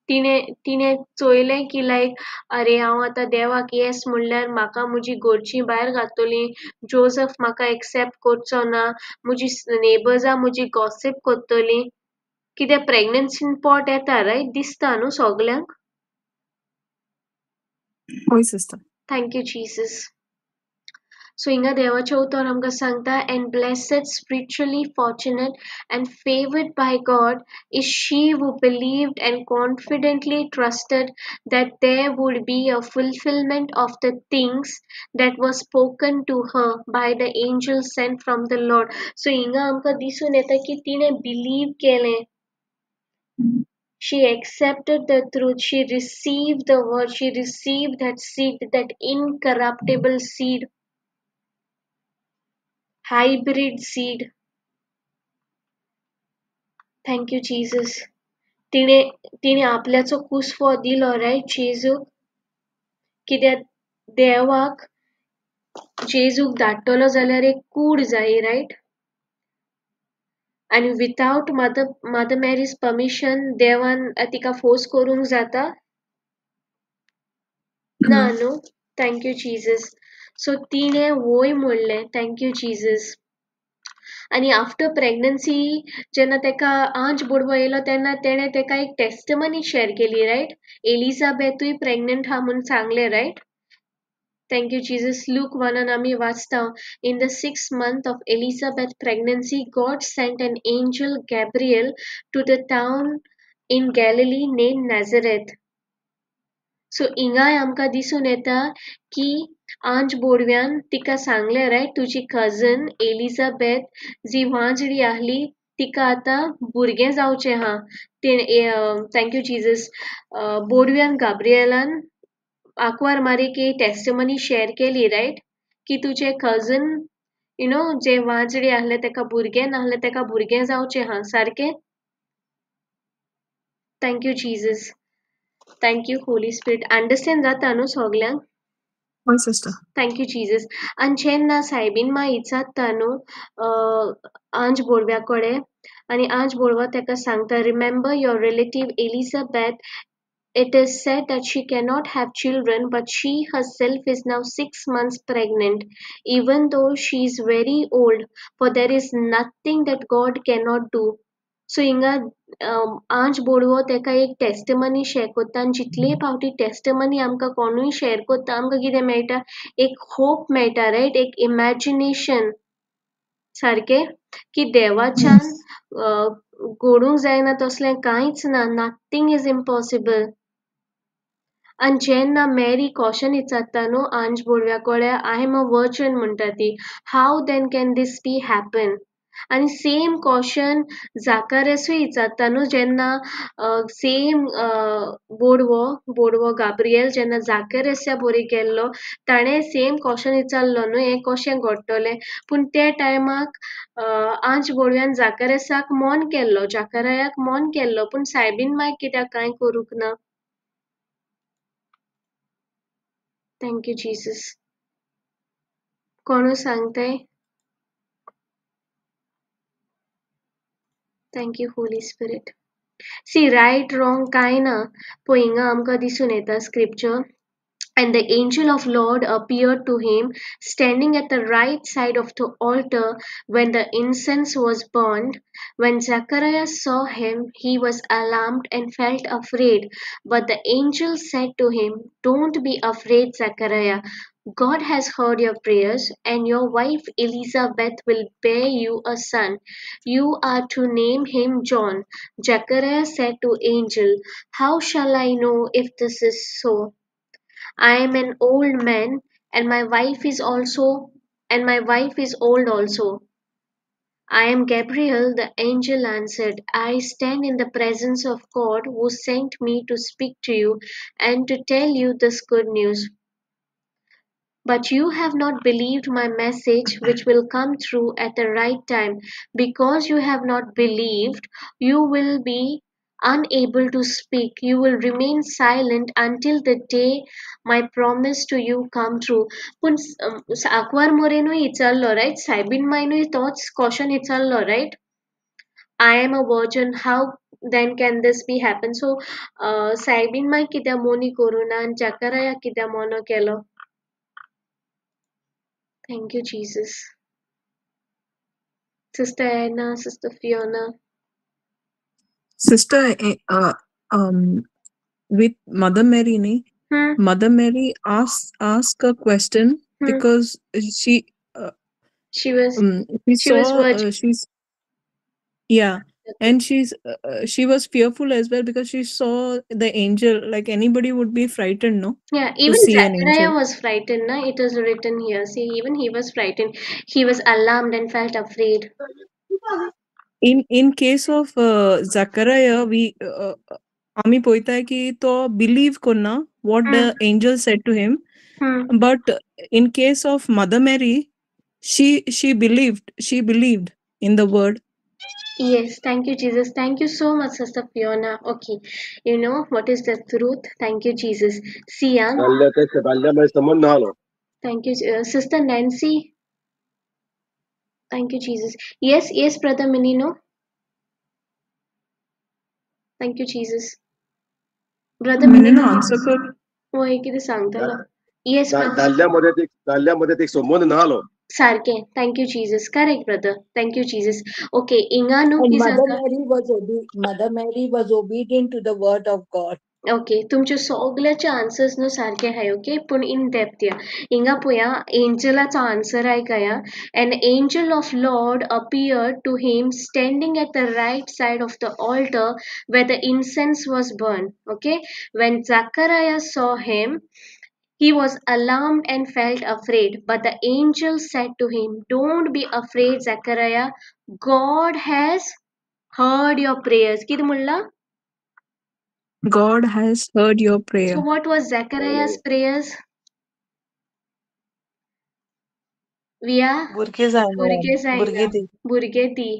तिणें तिणें चोयलें की लायक अरे हांव आतां देवाक येस म्हणल्यार म्हाका म्हजी घरचीं भायर घालतलीं, जोजफ म्हाका एक्सेप्ट करचो ना, म्हजी नेबर्सां म्हजी गॉसीप करतलीं. कितें प्रेग्नन्सीन पोट येता रायट, दिसता न्हू सगल्यांक. हय sister. Thank you Jesus. So हिंगा देवाचें उतर आमकां सांगता, and blessed, spiritually fortunate and favoured by God is she who believed and confidently trusted that there would be a fulfilment of the things that was spoken to her by the angel sent from the Lord. So हिंगा आमकां दिसून येता की तिणें बिलीव केलें, She accepted the truth, she received the word, she received that seed, that incorruptible seed, hybrid seed. Thank you Jesus. तिणें तिणें आपल्याचो कुसवो दिलो रायट जेजूक, कित्याक देवाक जेजूक धाडटलो जाल्यार एक कूड जाय रायट, आनी विथआवट मदर मॅरीज परमिशन देवान तिका फोर्स करूंक जाता ना न्हू? Thank you Jesus. सो तिणें वय म्हणलें. Thank you Jesus. आनी आफ्टर प्रेग्नन्सी जेन्ना तेका आंज बोडवो येयलो तेन्ना तेणें तेका एक टेस्टमनी शेअर केली रायट, एलिझाबेथूय प्रेग्नंट आहा म्हूण सांगलें right. Thank you Jesus. Luke 1 आमी वाचता, in the 6th month of Elizabeth pregnancy God sent an angel Gabriel to the town in Galilee name Nazareth. So हिंगाय आमकां दिसून येता की आंज बोडव्यान तिका सांगलें, रायट, तुजी कजन एलिझाबेथ जी वांजडी आहली तिका आतां भुरगें जावचें आहा. Thank you Jesus. बोडव्यान गाब्रिएलान आंकवार मारीक ही टेस्टिमनी शेअर केली, रायट, की तुजें कजन you know जे वांजडी आहलें तेका भुरगें नाहलें तेका भुरगें जावचें आहा, सारकें? Thank you Jesus, thank you Holy Spirit. Understand जाता न्हू सगल्यांक? हय सिस्टर. Thank you Jesus. आनी जेन्ना सायबीन मां विचारता न्हू आंज बोडव्या कडेन, आनी आंज बोडवो तेका सांगता, remember your relative Elizabeth, it is said that she cannot have children, but she herself is now 6 months pregnant, even though she is very old, for there is nothing that God cannot do. So हिंगा आंज बोडवो तेका एक टेस्टिमनी शेअर कोत्ता, आनी जितले फावटी टेस्टिमनी आमकां कोणूय शेअर कोत्ता आमकां कितें मेळटा, एक होप मेळटा, रायट, एक इमॅजिनेशन, सारकें, की देवाच्यान घडूंक जायना तसलें कांयच ना, नथींग is impossible. आनी जेन्ना मॅरी क्वेश्चन विचारता न्हू आंज बोडव्या कडेन, I am a virgin म्हणटा ती, how then can this be happen. आनी सेम क्वेश्चन जाकारियासूय विचारता न्हू जेन्ना सेम बोडवो गाब्रिएल जेन्ना जाकारियासा बोरी गेल्लो ताणें सेम क्वेश्चन विचारलो न्हू हें कशें घडटलें. पूण त्या टायमाक आंज बोडव्यान जाकारियासाक मौन केल्लो, जाकारायाक मौन केल्लो, पूण सायबीन माय कित्याक कांय करूंक ना. Thank you Jesus. कोणू सांगताय? Thank you Holy Spirit. See, right wrong कांय ना, पळय हिंगा आमकां दिसून येता scripture. And the angel of Lord appeared to him, standing at the right side of the altar when the incense was burned. When Zacharias saw him, he was alarmed and felt afraid. But the angel said to him, Don't be afraid, Zachariah. God has heard your prayers, and your wife Elizabeth will bear you a son. You are to name him John. Zacharias said to angel, How shall I know if this is so? I am an old man, and my wife is old also. I am Gabriel, the angel answered. I stand in the presence of God who sent me to speak to you and to tell you this good news. But you have not believed my message, which will come through at the right time. Because you have not believed, you will be unable to speak. You will remain silent until the day my promise to you come true. पूण आंकवार मोरेनूय विचारलो, रायट, सायबीन मायनूय तोच क्वेश्चन विचारलो, right, I am a virgin, how then can this be happen. So soybean my कित्याक मोनी करूं ना आनी जाकारायाक कित्याक मोनो केलो. Thank you Jesus. Sister Anna, sister Fiona. Sister, with Mother Mary, ni, Mother Mary asked a question because she was virgin. And she was fearful as well because she saw the angel. Like anybody would be frightened, no? Yeah, even Zachariah was frightened, no? It is written here. See, even he was frightened. He was alarmed and felt afraid. In case of Zachariah, we आमी पोयताय की तो believe कोन्ना what the angel said to him, but in case of Mother Mary, she believed in the word. Yes, thank you Jesus. Thank you so much, Sister Fiona. Okay, you know what is the truth? Thank you Jesus. See ya. Thank you, Sister Nancy. Thank you Jesus. Yes, yes, Brother Menino. Thank you Jesus. Brother Menino answer कर. होय कितें सांगतालो. Yes, दादल्या मध्ये एक संबंध नालो सारखे. Thank you Jesus. Correct brother. Thank you Jesus. Okay, हिंगा न्हू And कितें Mother जाता, Mary was Mother Mary was obedient to the word of God. Okay, तुमचे सगळ्याचे आन्सर्स न्हू सारके आहाय. ओके, पूण इन डेप्थ या. हिंगा पळया, एंजलाचो answer आयकया. An angel of Lord appeared to him standing at the right side of the altar where the incense was burned. Okay, when Zachariah saw him, he was alarmed and felt afraid. But the angel said to him, "Don't be afraid, Zachariah. God has heard your prayers." कितें म्हणलां? God has heard your prayer. So what was Zachariah's prayers? Via? भुरगें जायना, भुरगें जायना, भुरगें दी. भुरगें दी,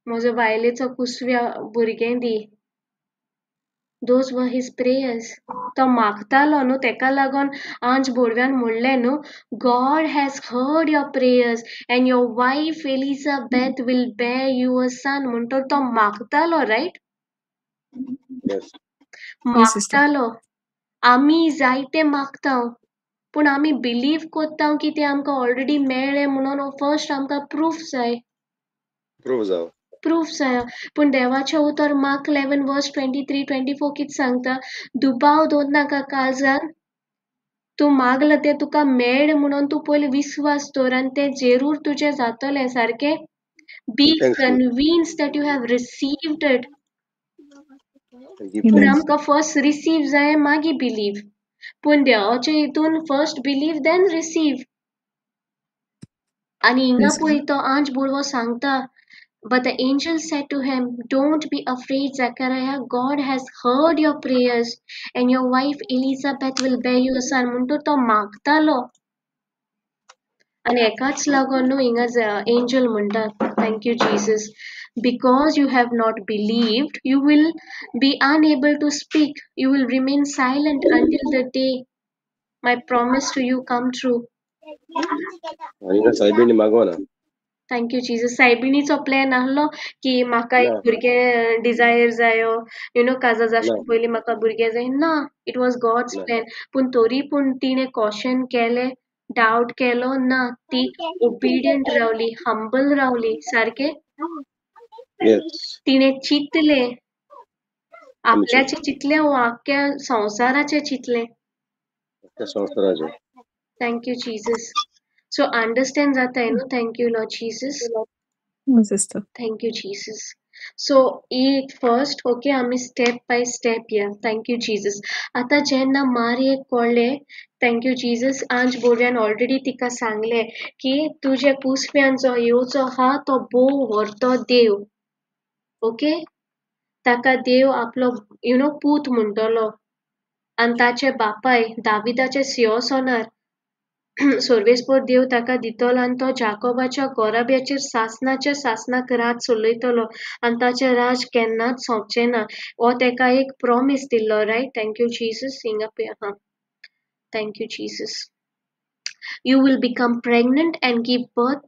म्हजो बायलेचो कुसव्या भुरगें दी. Those were his prayers. तो मागतालो न्हू, तेका लागून आंज बोडव्यान म्हणलें न्हू, God has heard your prayers and your wife Elizabeth will bear you a son. म्हणटोर तो मागतालो, रायट? Yes. Yes, sister. मागतालो. आमी जायते मागता, पूण आमी बिलीव कोत्ता की ते आमकां ऑलरेडी मेळ्ळें म्हणून. फर्स्ट आमकां प्रूफ जाय. प्रूफ जावं. प्रूफ जाय. पूण देवाचें उतर Mark 11 verse 23-24 कितें सांगता? दुबाव दवर नाका काळजान. तूं मागलां तें तुका मेळ्ळें म्हणून तूं पयलीं विस्वास दवर आनी तें जेरूर तुजें जातलें. सारकें? Be Thankful. Convinced that you have received it. And give पूण Amen. thanks. आमकां फर्स्ट रिसीव जाय, मागीर बिलीव. पूण देवाचे हितून फर्स्ट बिलीव, then receive. आनी हिंगा Yes. पळय, तो आंज बोडवो सांगता, But the angel said to him, "Don't be afraid, Zachariah. God has heard your prayers, and your wife Elizabeth will bear you a son." म्हणटो तो मागतालो आनी एकाच लागून न्हू हिंगा एंजल म्हणटा, thank you Jesus, because you have not believed, you will be unable to speak. You will remain silent until the day my promise to you come true. आनी हिंगा सायबिणी मागोना. Thank you Jesus. सायबिणीचो प्लॅन आहलो की म्हाका एक ना. भुरगें डिजायर जायो, you know, काजार ना. जावचे पयलीं म्हाका भुरगें जाय. ना, it was God's ना. प्लॅन. पूण तरी पूण तिणें कॉशन केलें, डावट केलो ना. ती ओबिडियंट रावली, हंबल रावली. सारकें? Yes. तिणें चिंतलें. आमचें. आपल्याचें चिंतलें वो आख्ख्या संवसाराचें चिंतलें? त्या संवसाराचें. Thank you Jesus. So understand जाताय न्हू? Thank you Lord Jesus. Yes, sister. Thank you Jesus. So एक फर्स्ट, ओके, आमी स्टेप बाय स्टेप या. Thank you Jesus. आतां जेन्ना मारयेक कळ्ळें, thank you Jesus, आंज बोडव्यान ऑलरेडी तिका सांगलें की तुज्या कुसव्यान जो येवचो आहा तो भोव व्हरतो देव. ओके, ताका देव आपलो you know पूत म्हणटलो आनी ताचे बापाय दाविदाच्या सिंहासनार सर्वेस्पर देव ताका दितलो आनी तो जाकोबाच्या गोराब्याचेर सासनाच्या सासनाक राज चलयतलो आनी ताचें राज केन्नाच सोंपचें ना. हो ताका एक प्रॉमीस दिल्लो, रायट? Thank you Jesus. हिंगा पळय आहा. Thank you Jesus. You will become pregnant and give birth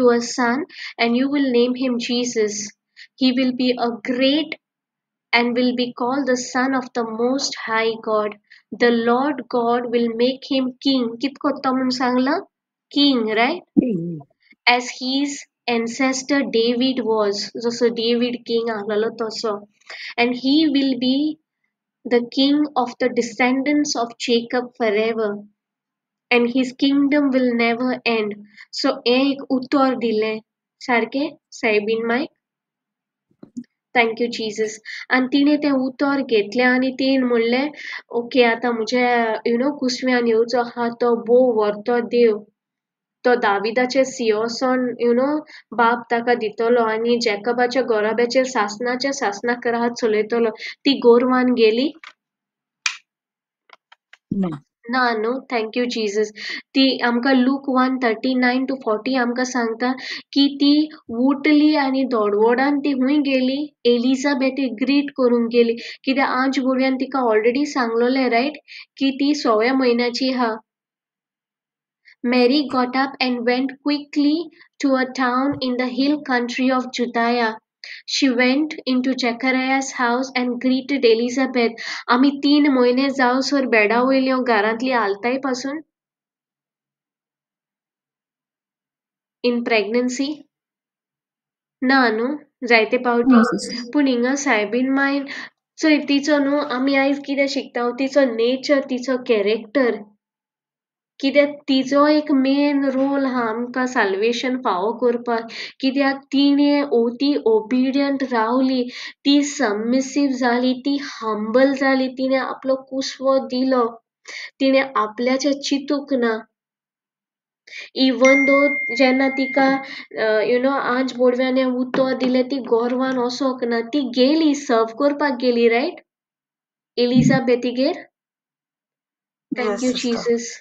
to a son, and you will name him Jesus. He will be a great and will be called the Son of the Most High God. The Lord God will make him king. कित कोत्ता म्हूण सांगलां? King, right? As his ancestor David was. जसो David king आहलेलो तसो. And he will be the king of the descendants of Jacob forever, and his kingdom will never end. So हें एक उतर दिलें. सारकें soybean mike? Thank you Jesus. आनी तिणें तें उतर घेतलें आनी तिणें म्हणलें, ओके, आतां म्हज्या you know कुसव्यान येवचो आहा तो भोव व्हरतो देव, तो दाविदाचें सिंहासन you know बाप ताका दितलो आनी जॅकबाच्या गोराब्याचेर सासनाच्या सासनाक राज चलयतलो. ती गोरवान गेली? ना. ना न्हू? Thank you Jesus. ती आमकां लूक 1:39 to 40 आमकां सांगता की ती उठली आनी दोडवोडान ती खूंय गेली? एलिझाबेथीक ग्रीट करूंक गेली. कित्याक आंज बोडव्यान तिका ऑलरेडी सांगलोलें, रायट, की ती सव्या म्हयन्याची आहा. Mary got up and went quickly to a town in the hill country of Judea. She went into Zechariah's house and greeted Elizabeth. आमी 3 म्हयने जावसर बेडा वयल्यो घरांतली हालताय पासून इन प्रेग्नन्सी ना न्हू जायते No, पावटी. sister. पूण हिंगा सायबीन मायन सो तिचो न्हू आमी आयज कितें शिकता, तिचो नेचर, तिचो कॅरेक्टर, कित्याक तिजो एक मेन रोल आहा आमकां साल्वेशन फावो करपाक. कित्याक तिणें ती ओबिडियंट रावली, ती सबमिसीव जाली, ती हंबल जाली, तिणें आपलो कुसवो दिलो, तिणें आपल्याचें चिंतूंक ना. इवन दो जेन्ना तिका you know आंज बोडव्याने उतर दिलें, ती गोरवान वचोंक ना, ती गेली सर्व करपाक गेली, रायट, एलिजाबेथीगेर. Thank you Jesus.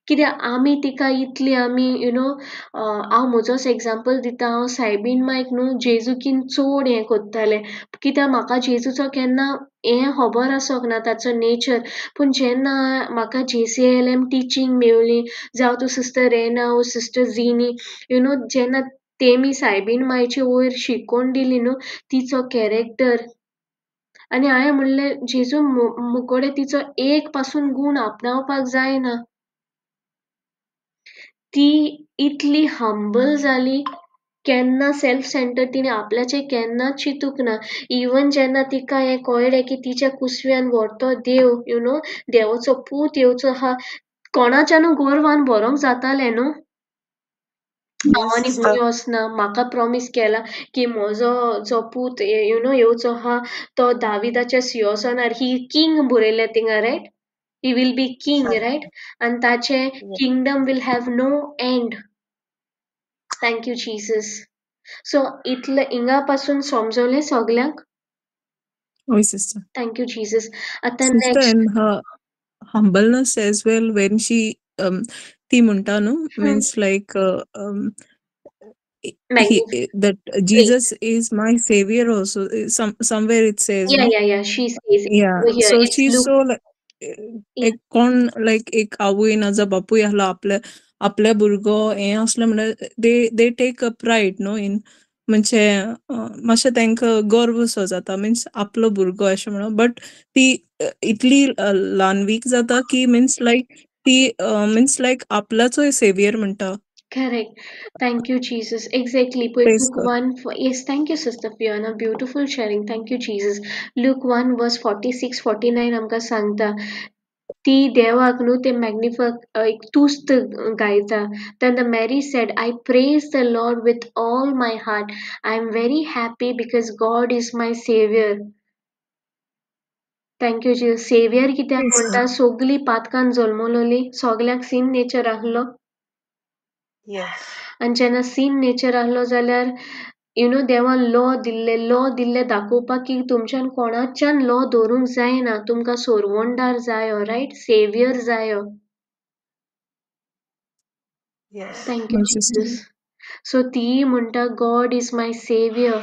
कित्याक आमी तिका इतली आमी you know, हांव म्हजोच एग्जाम्पल दिता, हांव सायबीन मायक न्हू जेजूकीन चड हें करतालें, कित्याक म्हाका जेजूचो केन्ना हें खबर आसोंक ना ताचो नेचर. पूण जेन्ना म्हाका JCLM teaching मेवली, जावं तूं सिस्टर रेना वो सिस्टर झिनी, you know, जेन्ना तेमी सायबीन मायचे वयर शिकोवन दिली न्हू तिचो कॅरेक्टर, आनी हांवें म्हणलें जेजू मुकोडे तिचो एक पासून गूण आपणावपाक जायना. ती इतली हंबल जाली, केन्ना सेल्फ सेंटर तिणें आपल्याचें केन्नाच चिंतूंक ना. इवन जेन्ना तिका हें कळ्ळें की तिच्या कुसव्यान व्हरतो देव, you know, देवाचो पूत येवचो आहा, कोणाच्यानू गोरवान व्हरोंक जातालें न्हू, हांव आनी खंय वचना, म्हाका प्रोमीस केला की म्हजो जो पूत you know येवचो आहा तो दाविदाच्या सिंहासनार, ही किंग बरयलें थिंगा, right, he will be king, right, आनी ताचें kingdom will have no end. Thank you Jesus. So इतलें हिंगा पासून समजलें सगल्यांक? हय sister. Thank you Jesus. आतां sister, next. And her humbleness as well when she ती म्हणटा न्हू, means like that Jesus is my savior also, somewhere it says. Yeah, yeah, yeah, she says. Yeah, so she's so like, एक कोण लायक एक आवय ना जा बापूय आसलो आपल्या आपल्या भुरगो हें आसलें म्हणल्यार they take a pride न्हू इन, म्हणजे मातशें तांकां गर्व सो जाता, मिन्स आपलो भुरगो अशें म्हणून. बट ती इतली ल्हानवीक जाता की मिन्स लायक ती मिन्स लायक आपल्याचोय सेवियर म्हणटा. Correct. Thank you, Jesus. Exactly. Praise Luke God. 1, yes, thank you, Sister Fiona. Beautiful sharing. Thank you, Jesus. Luke 1 verse 46, 49 आमकां सांगता, ती देवाक न्हू ते मॅग्निफाय एक तुस्त गायता. Then the Mary said, I praise the Lord with all my heart. I am very happy because God is my savior. Thank you, Jesus. Savior कित्याक म्हणटा, सगळीं पातकान जल्मलोली, सगल्यांक सीन नेचर आहलो. आनी जेन्ना सीन नेचर आहलो जाल्यार you know देवान लॉ दिल्ले, लॉ दिल्ले दाखोवपाक की तुमच्यान कोणाच्यान लॉ दवरूंक जायना, तुमकां सोरवणदार जायो, रायट, सेवियर जायो. Thank you Jesus. सो ती म्हणटा, God is my saviour,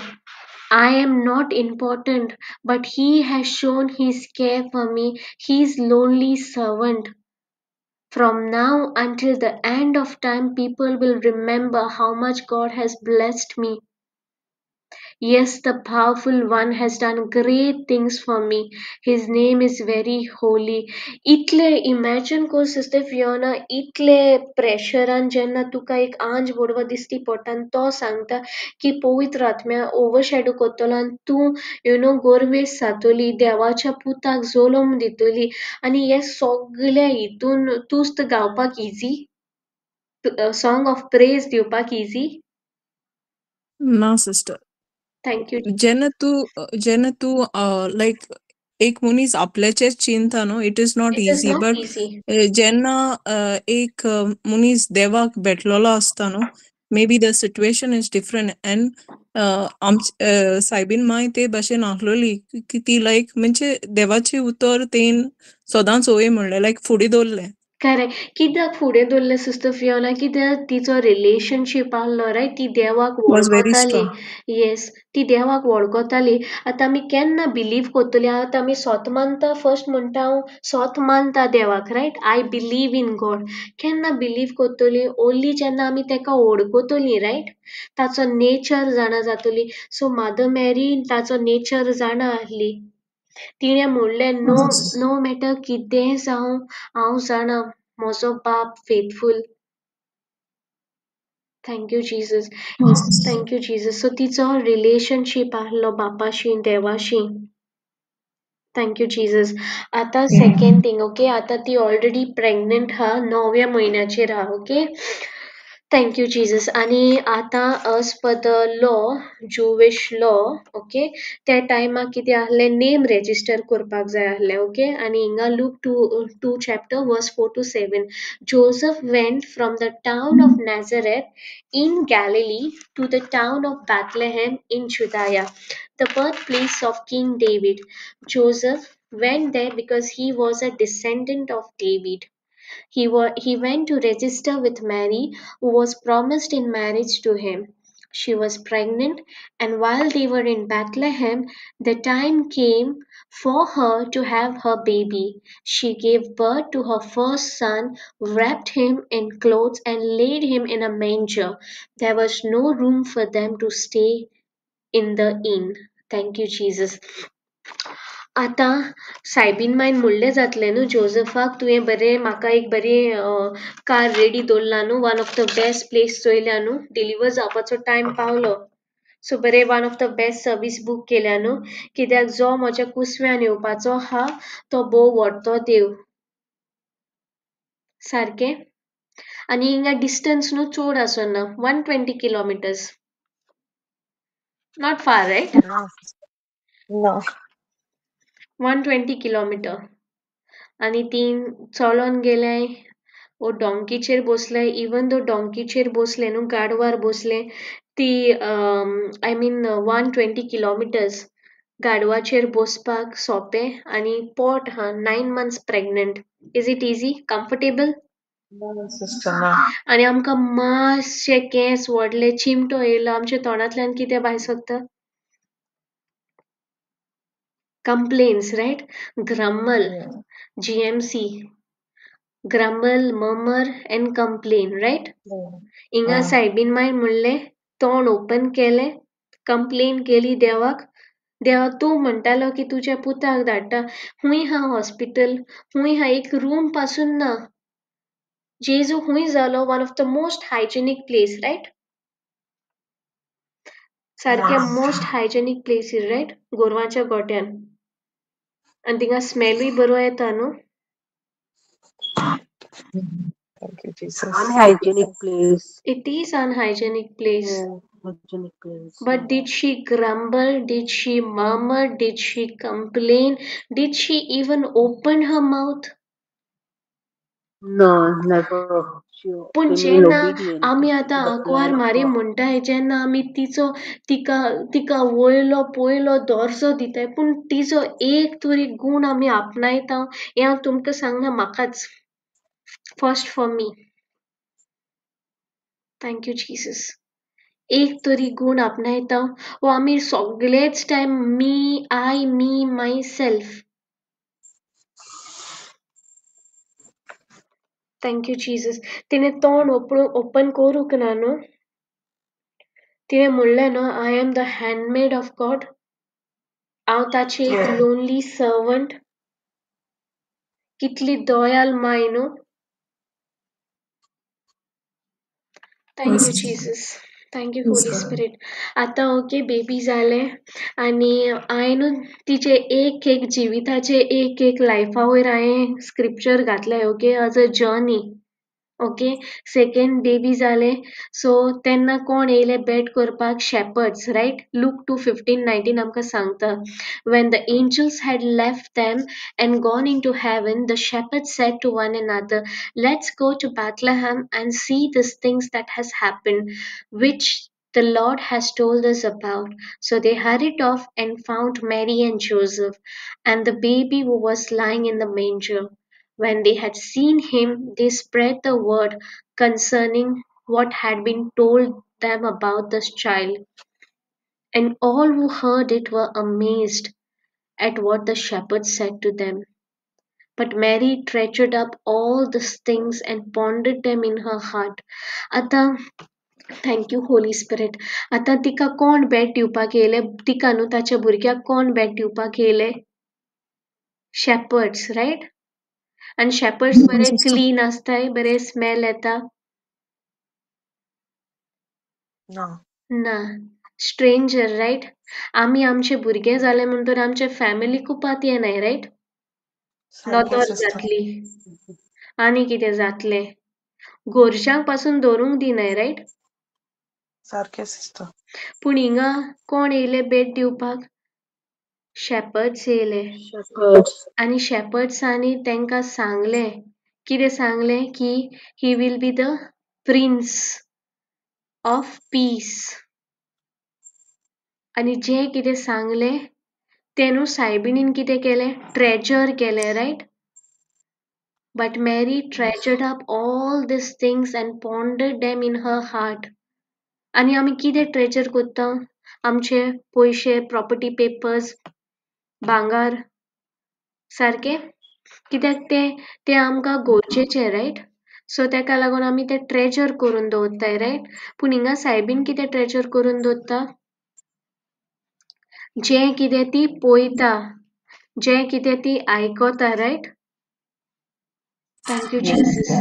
I am not important, but he has shown his care for me, his lonely servant. From now until the end of time, people will remember how much God has blessed me. Yes, the powerful one has done great things for me. His name is very holy. इतले इमॅजिन कर सिस्टर फियोना, इतले प्रेशरान जेन्ना तुका एक आंज बोडवा दिसती पडटा आनी तो सांगता की पवित्र आत्म्या ओवरशॅडो करतलो आनी तूं you know गोरवेस जातली, देवाच्या पुताक जल्म दितली, आनी हे सगळे हितून तुस्त गावपाक इजी, सॉंग ऑफ प्रेज दिवपाक इजी ना sister. Thank you. जेन्ना तूं लायक एक मनीस आपल्याचेर चिंता न्हू, it is not easy, but जेन्ना एक मनीस देवाक भेटलेलो आसता न्हू, maybe the situation is different. And आमचे सायबीन माय ते भाशेन आसलोली की ती लायक म्हणजे देवाचें उतर तेन सदांच वय म्हणलें, लायक फुडें दवरलें. करेक्ट. कित्याक फुडें दवरलें सिस्टर फियोना, कित्याक तिचो रिलेशनशीप आहलो, रायट, ती देवाक वळखताली. येस, ती देवाक वळखताली. आतां आमी केन्ना बिलीव करतली, आतां आमी सोत मानता, फर्स्ट म्हणटा हांव सोत मानता देवाक, right, I believe in God. केन्ना बिलीव करतली, ओन्ली जेन्ना आमी ताका वळखतली, रायट, ताचो नेचर जाणा जातली. सो मदर मॅरी ताचो नेचर जाणा आहली, तिणें म्हणलें नो नो मॅटर कितेंय जावं, हांव जाणा म्हजो बाप faithful. Thank you Jesus. Thank you Jesus. So तिचो रिलेशनशीप आहलो बापाशी, देवाशी. Thank you Jesus. आतां सेकंड थिंग, ओके, आतां ती ऑलरेडी प्रेग्नंट हा, णव्या म्हयन्याचेर हा, ओके. Thank you Jesus. आनी आतां as per the law, Jewish law, okay, त्या टायमाक कितें आहलें, नेम रेजिस्टर करपाक जाय आहलें, ओके. आनी हिंगा Luke two chapter verse 4 to 7, Joseph went from the town of Nazareth in Galilee to the town of Bethlehem in Judea, the birthplace of King David. Joseph went there because he was a descendant of David. He went to register with Mary, who was promised in marriage to him. She was pregnant, and while they were in Bethlehem, the time came for her to have her baby. She gave birth to her first son, wrapped him in clothes, and laid him in a manger. There was no room for them to stay in the inn. Thank you, Jesus. आतां सायबीन मायन म्हणलें जातलें न्हू जोजफाक, तुवें बरें म्हाका एक बरें कार रेडी दवरलां न्हू, one of the best place चोयल्या न्हू, डिलिव्हर जावपाचो टायम पावलो, सो बरें one of the best service book केल्या न्हू, कित्याक जो म्हज्या कुसव्यान येवपाचो आहा तो भोव व्हडलो देव सारकें. आनी हिंगा डिस्टन्स न्हू चड आसना, 120 kilometers, not far, right? No. 120 kilometer. आनी ती चलोन गेले वो डोंकीचेर बसले, इवन दो डोंकीचेर बसले न्हू, गाडवार बसले ती, I mean, 120 kilometers गाडवाचेर बसपाक सोंपें? आनी पोट हा, 9 months pregnant, is it easy, comfortable? No, sister, no. आनी आमकां मातशे केंस व्हडले, चिमटो येयलो, आमच्या तोंडांतल्यान कितें भायर सरता? Complaints, right? Grumble. Yeah. GMC, grumble, murmur and complain, right? Yeah. हिंगा सायबीन मायन म्हणलें, तोंड ओपन केलें, कंप्लेन केली देवाक, देवा तूं म्हणटालो की तुज्या पुताक धाडटा, खूंय हा हॉस्पिटल, खूंय हा, एक रूम पासून ना. जेजू खूंय जालो? One of the most hygienic place, right? सारकें. Yes. Most hygienic प्लेसीर, रायट, गोरवांच्या गोट्यान. आनी थिंगा स्मेलूय बरो येता न्हू. Thank you, Jesus. Unhygienic place. It is unhygienic place. Yeah, hygienic place. But Yeah. did she grumble? Did she murmur? Did she complain? Did she even open her mouth? No, never. She पूण remained जेन्ना obedient आमी आतां to the आंकवार plan of Mary God. म्हणटाय, जेन्ना आमी तिचो तिका तिका वयलो पयलो दर्जो दिताय, पूण तिचो एक तरी गूण आमी आपणायता हें हांव तुमकां सांगना, म्हाकाच first, for me. Thank you, Jesus. एक तरी गूण आपणायता वो आमी सगळेच time me, I, me, myself? Thank you, Jesus. तिणें तोंड ओपन करूंक ना न्हू. तिणें म्हणलें न्हू, I am the handmaid of God, हांव ताची एक लोनली सर्वंट. कितली दयाल माय न्हू. Thank you, Jesus. Thank you, Holy Spirit. आतां ओके, बेबी जालें आनी हांवें न्हू तिचे एक एक जिविताचे एक एक लायफा वयर हांवें स्क्रिप्चर घातलें, okay, as a journey. Okay, second baby जालें, सो तेन्ना कोण येयले भेट करपाक? Shepherds, right? Luke 2:15-19 आमकां सांगता, when the angels had left them and gone into heaven, the shepherds said to one another, "Let's go to Bethlehem and see these things that has happened, which the Lord has told us about." So they hurried off and found Mary and Joseph and the baby who was lying in the manger. When they had seen him, they spread the word concerning what had been told them about this child. And all who heard it were amazed at what the shepherds said to them. But Mary treasured up all these things and pondered them in her heart. आतां thank you, Holy Spirit. आतां तिका कोण भेट दिवपाक येयले? तिका न्हू, ताच्या भुरग्याक कोण भेट दिवपाक येयले? Shepherds, right? आनी शेपर्ड्स बरे क्लीन आसताय, बरे स्मेल येता? No. ना. Stranger, right? आमी आमचे भुरगे जाले म्हणटकीर आमचे फॅमिलीकूय पातयेनाय, रायट? सारकें नदर सिस्टर. जातली आनी कितें जातलें, गोरजांक पासून धरूंक दिनाय, रायट? सारकें सिस्टर. पूण हिंगा कोण येयले भेट दिवपाक? शेपर्ड्स येयले. Shepherds. आनी शेपर्ड्सांनी तांकां सांगलें, कितें सांगलें की he will be the prince of peace. आनी जें कितें सांगलें तें न्हू सायबिणीन कितें केलें? ट्रेजर केलें, right? But Mary treasured up all these things and pondered them in her heart. आनी आमी कितें ट्रेजर करता? आमचे पयशे, प्रॉपर्टी पेपर्स, भांगार, सारकें? कित्याक ते ते आमकां गरजेचे, रायट? सो तेका लागून आमी ते ट्रेजर करून दवरताय, रायट? पूण हिंगा सायबीन कितें ट्रेजर करून दवरता? जें कितें ती पळयता, जें कितें ती आयकता, right? Thank you Jesus,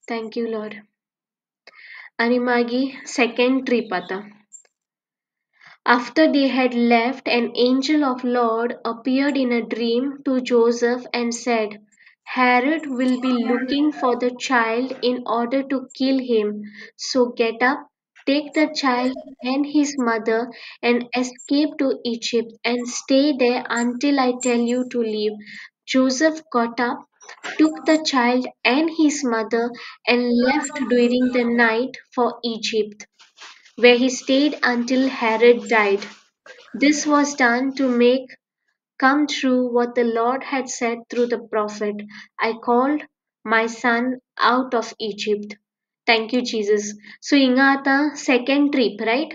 thank you Lord. आनी मागीर सेकंड ट्रीप आतां. After they had left, an angel of Lord appeared in a dream to Joseph and said, Herod will be looking for the child in order to kill him. So get up, take the child and his mother and escape to Egypt and stay there until I tell you to leave. Joseph got up, took the child and his mother and left during the night for Egypt, where he stayed until Herod died. This was done to make come true what the Lord had said through the prophet, I called my son out of Egypt. Thank you, Jesus. So हिंगा आतां सेकंड ट्रीप, रायट?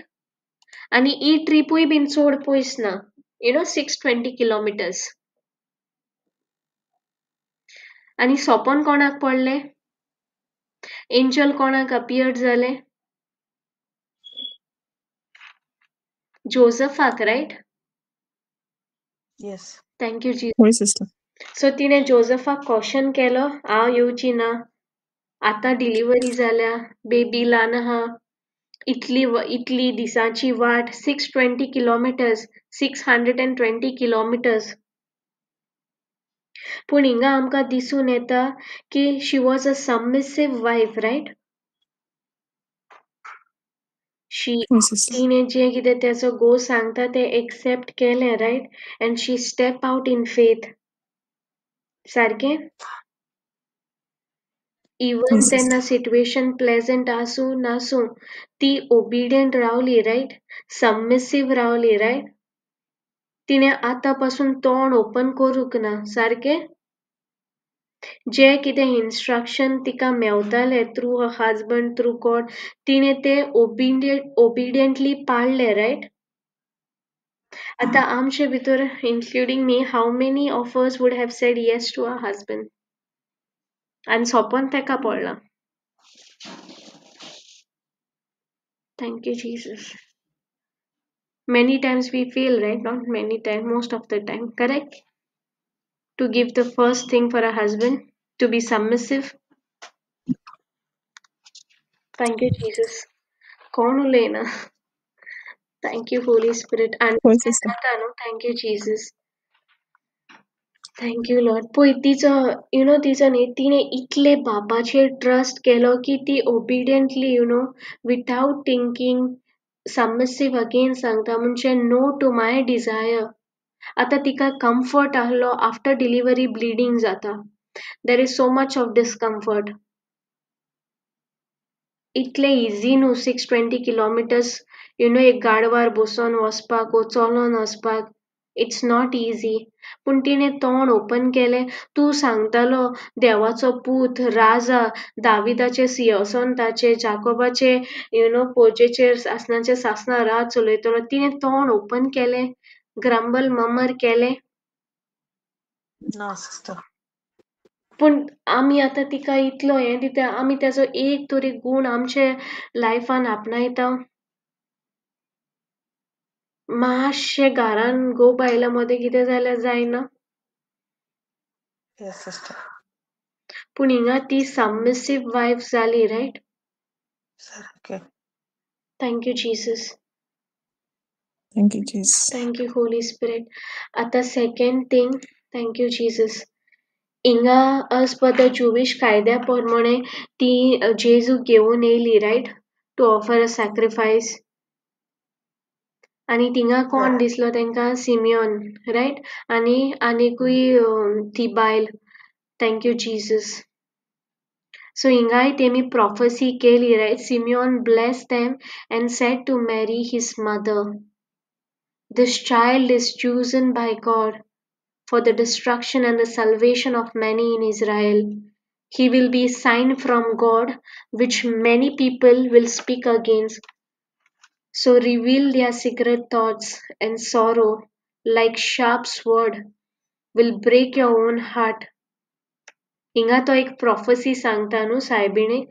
आनी ही ट्रिपूय बीन चड पयस ना, 620 किलोमिटर्स. आनी सोंपोन कोणाक पडलें? एंजल कोणाक अपियर्ड जालें? जोजफाक, right? Yes. Thank you Jesus. हय सिस्टर. सो तिणें जोजफाक कॉशन केलो, हांव येवची ना, आतां डिलिव्हरी जाल्या, बेबी ल्हान आहा, इतली इतली दिसांची वाट, 620 किलोमिटर्स, 620 किलोमिटर्स. पूण हिंगा आमकां दिसून येता की she was a submissive wife, right? She हय सिस्टर. तिणें जें कितें तेचो घोव सांगता तें एक्सेप्ट केलें, right? And she step out in faith, सारकें? हय इवन सिस्टर. तेन्ना सिट्युएशन प्लेजंट आसूं नासूं, ती ओबिडियंट रावली, रायट? सबमिसीव रावली, रायट? तिणें आतां पासून तोंड ओपन करूंक ना, सारकें? जें कितें इन्स्ट्रक्शन तिका मेवतालें through her husband, through God, तिणें तें ओबिडियंटली पाळ्ळें, रायट? आतां आमचे भितर, including me, how many of us would have said yes to our husband? आनी सोंपोन तेका पडलां. Thank you Jesus. Many times we fail, right? Not many times, most of the time, correct? To give the first thing for a husband, to be submissive. Thank you, Jesus. कोण उलयना? Thank you, Holy Spirit. हय sister. जाता न्हू? Thank you, Jesus. Thank you, Lord. पळय तिचो, तिचो न्ही, तिणें इतले बापाचेर ट्रस्ट केलो की ती obediently, without thinking, submissive again सांगता, म्हणजे नो टू my Dzire. आतां तिका कम्फर्ट आहलो, आफ्टर डिलिव्हरी ब्लिडींग जाता, there is so much of discomfort. इतलें इजी न्हू 620 किलोमिटर्स, एक गाडवार बसोन वचपाक वो चलोन वचपाक, it's not easy. पूण तिणें तोंड ओपन केलें, तूं सांगतालो देवाचो पूत राजा, दाविदाचे सिंहासन ताचे, जाकोबाचे पोजेचेर सासणाचे सासणां राज चलयतलो. तिणें तोंड ओपन केलें, ग्रंबल ममर केलें? ना सिस्टर. पूण आमी आतां तिका इतलो हें दिता, आमी तेजो एक तरी गूण आमचे लायफान आपणायता? मातशें घरान घोव बायलां मदें कितें जाल्यार जायना? Yes sister. पूण हिंगा ती सबमिसीव वायफ जाली, रायट? सारकें. Thank you Jesus. Thank you Jesus. Thank you Holy Spirit. आतां second thing, thank you Jesus. हिंगा as per the Jewish कायद्या प्रमाणे ती जेजूक घेवन येयली, right, to offer a sacrifice. आनी थिंगा कोण दिसलो तेंकां? Simeon, right? आनी आनीकूय ती बायल. Thank you Jesus. सो हिंगाय तेमी प्रोफेसी केली, right? Simeon bless them and said to Mary his mother, this child is chosen by God for the destruction and the salvation of many in Israel. He will be a sign from God which many people will speak against. So reveal their secret thoughts and sorrow like sharp sword will break your own heart. हिंगा तो एक प्रोफेसी सांगता न्हू सायबिणीक.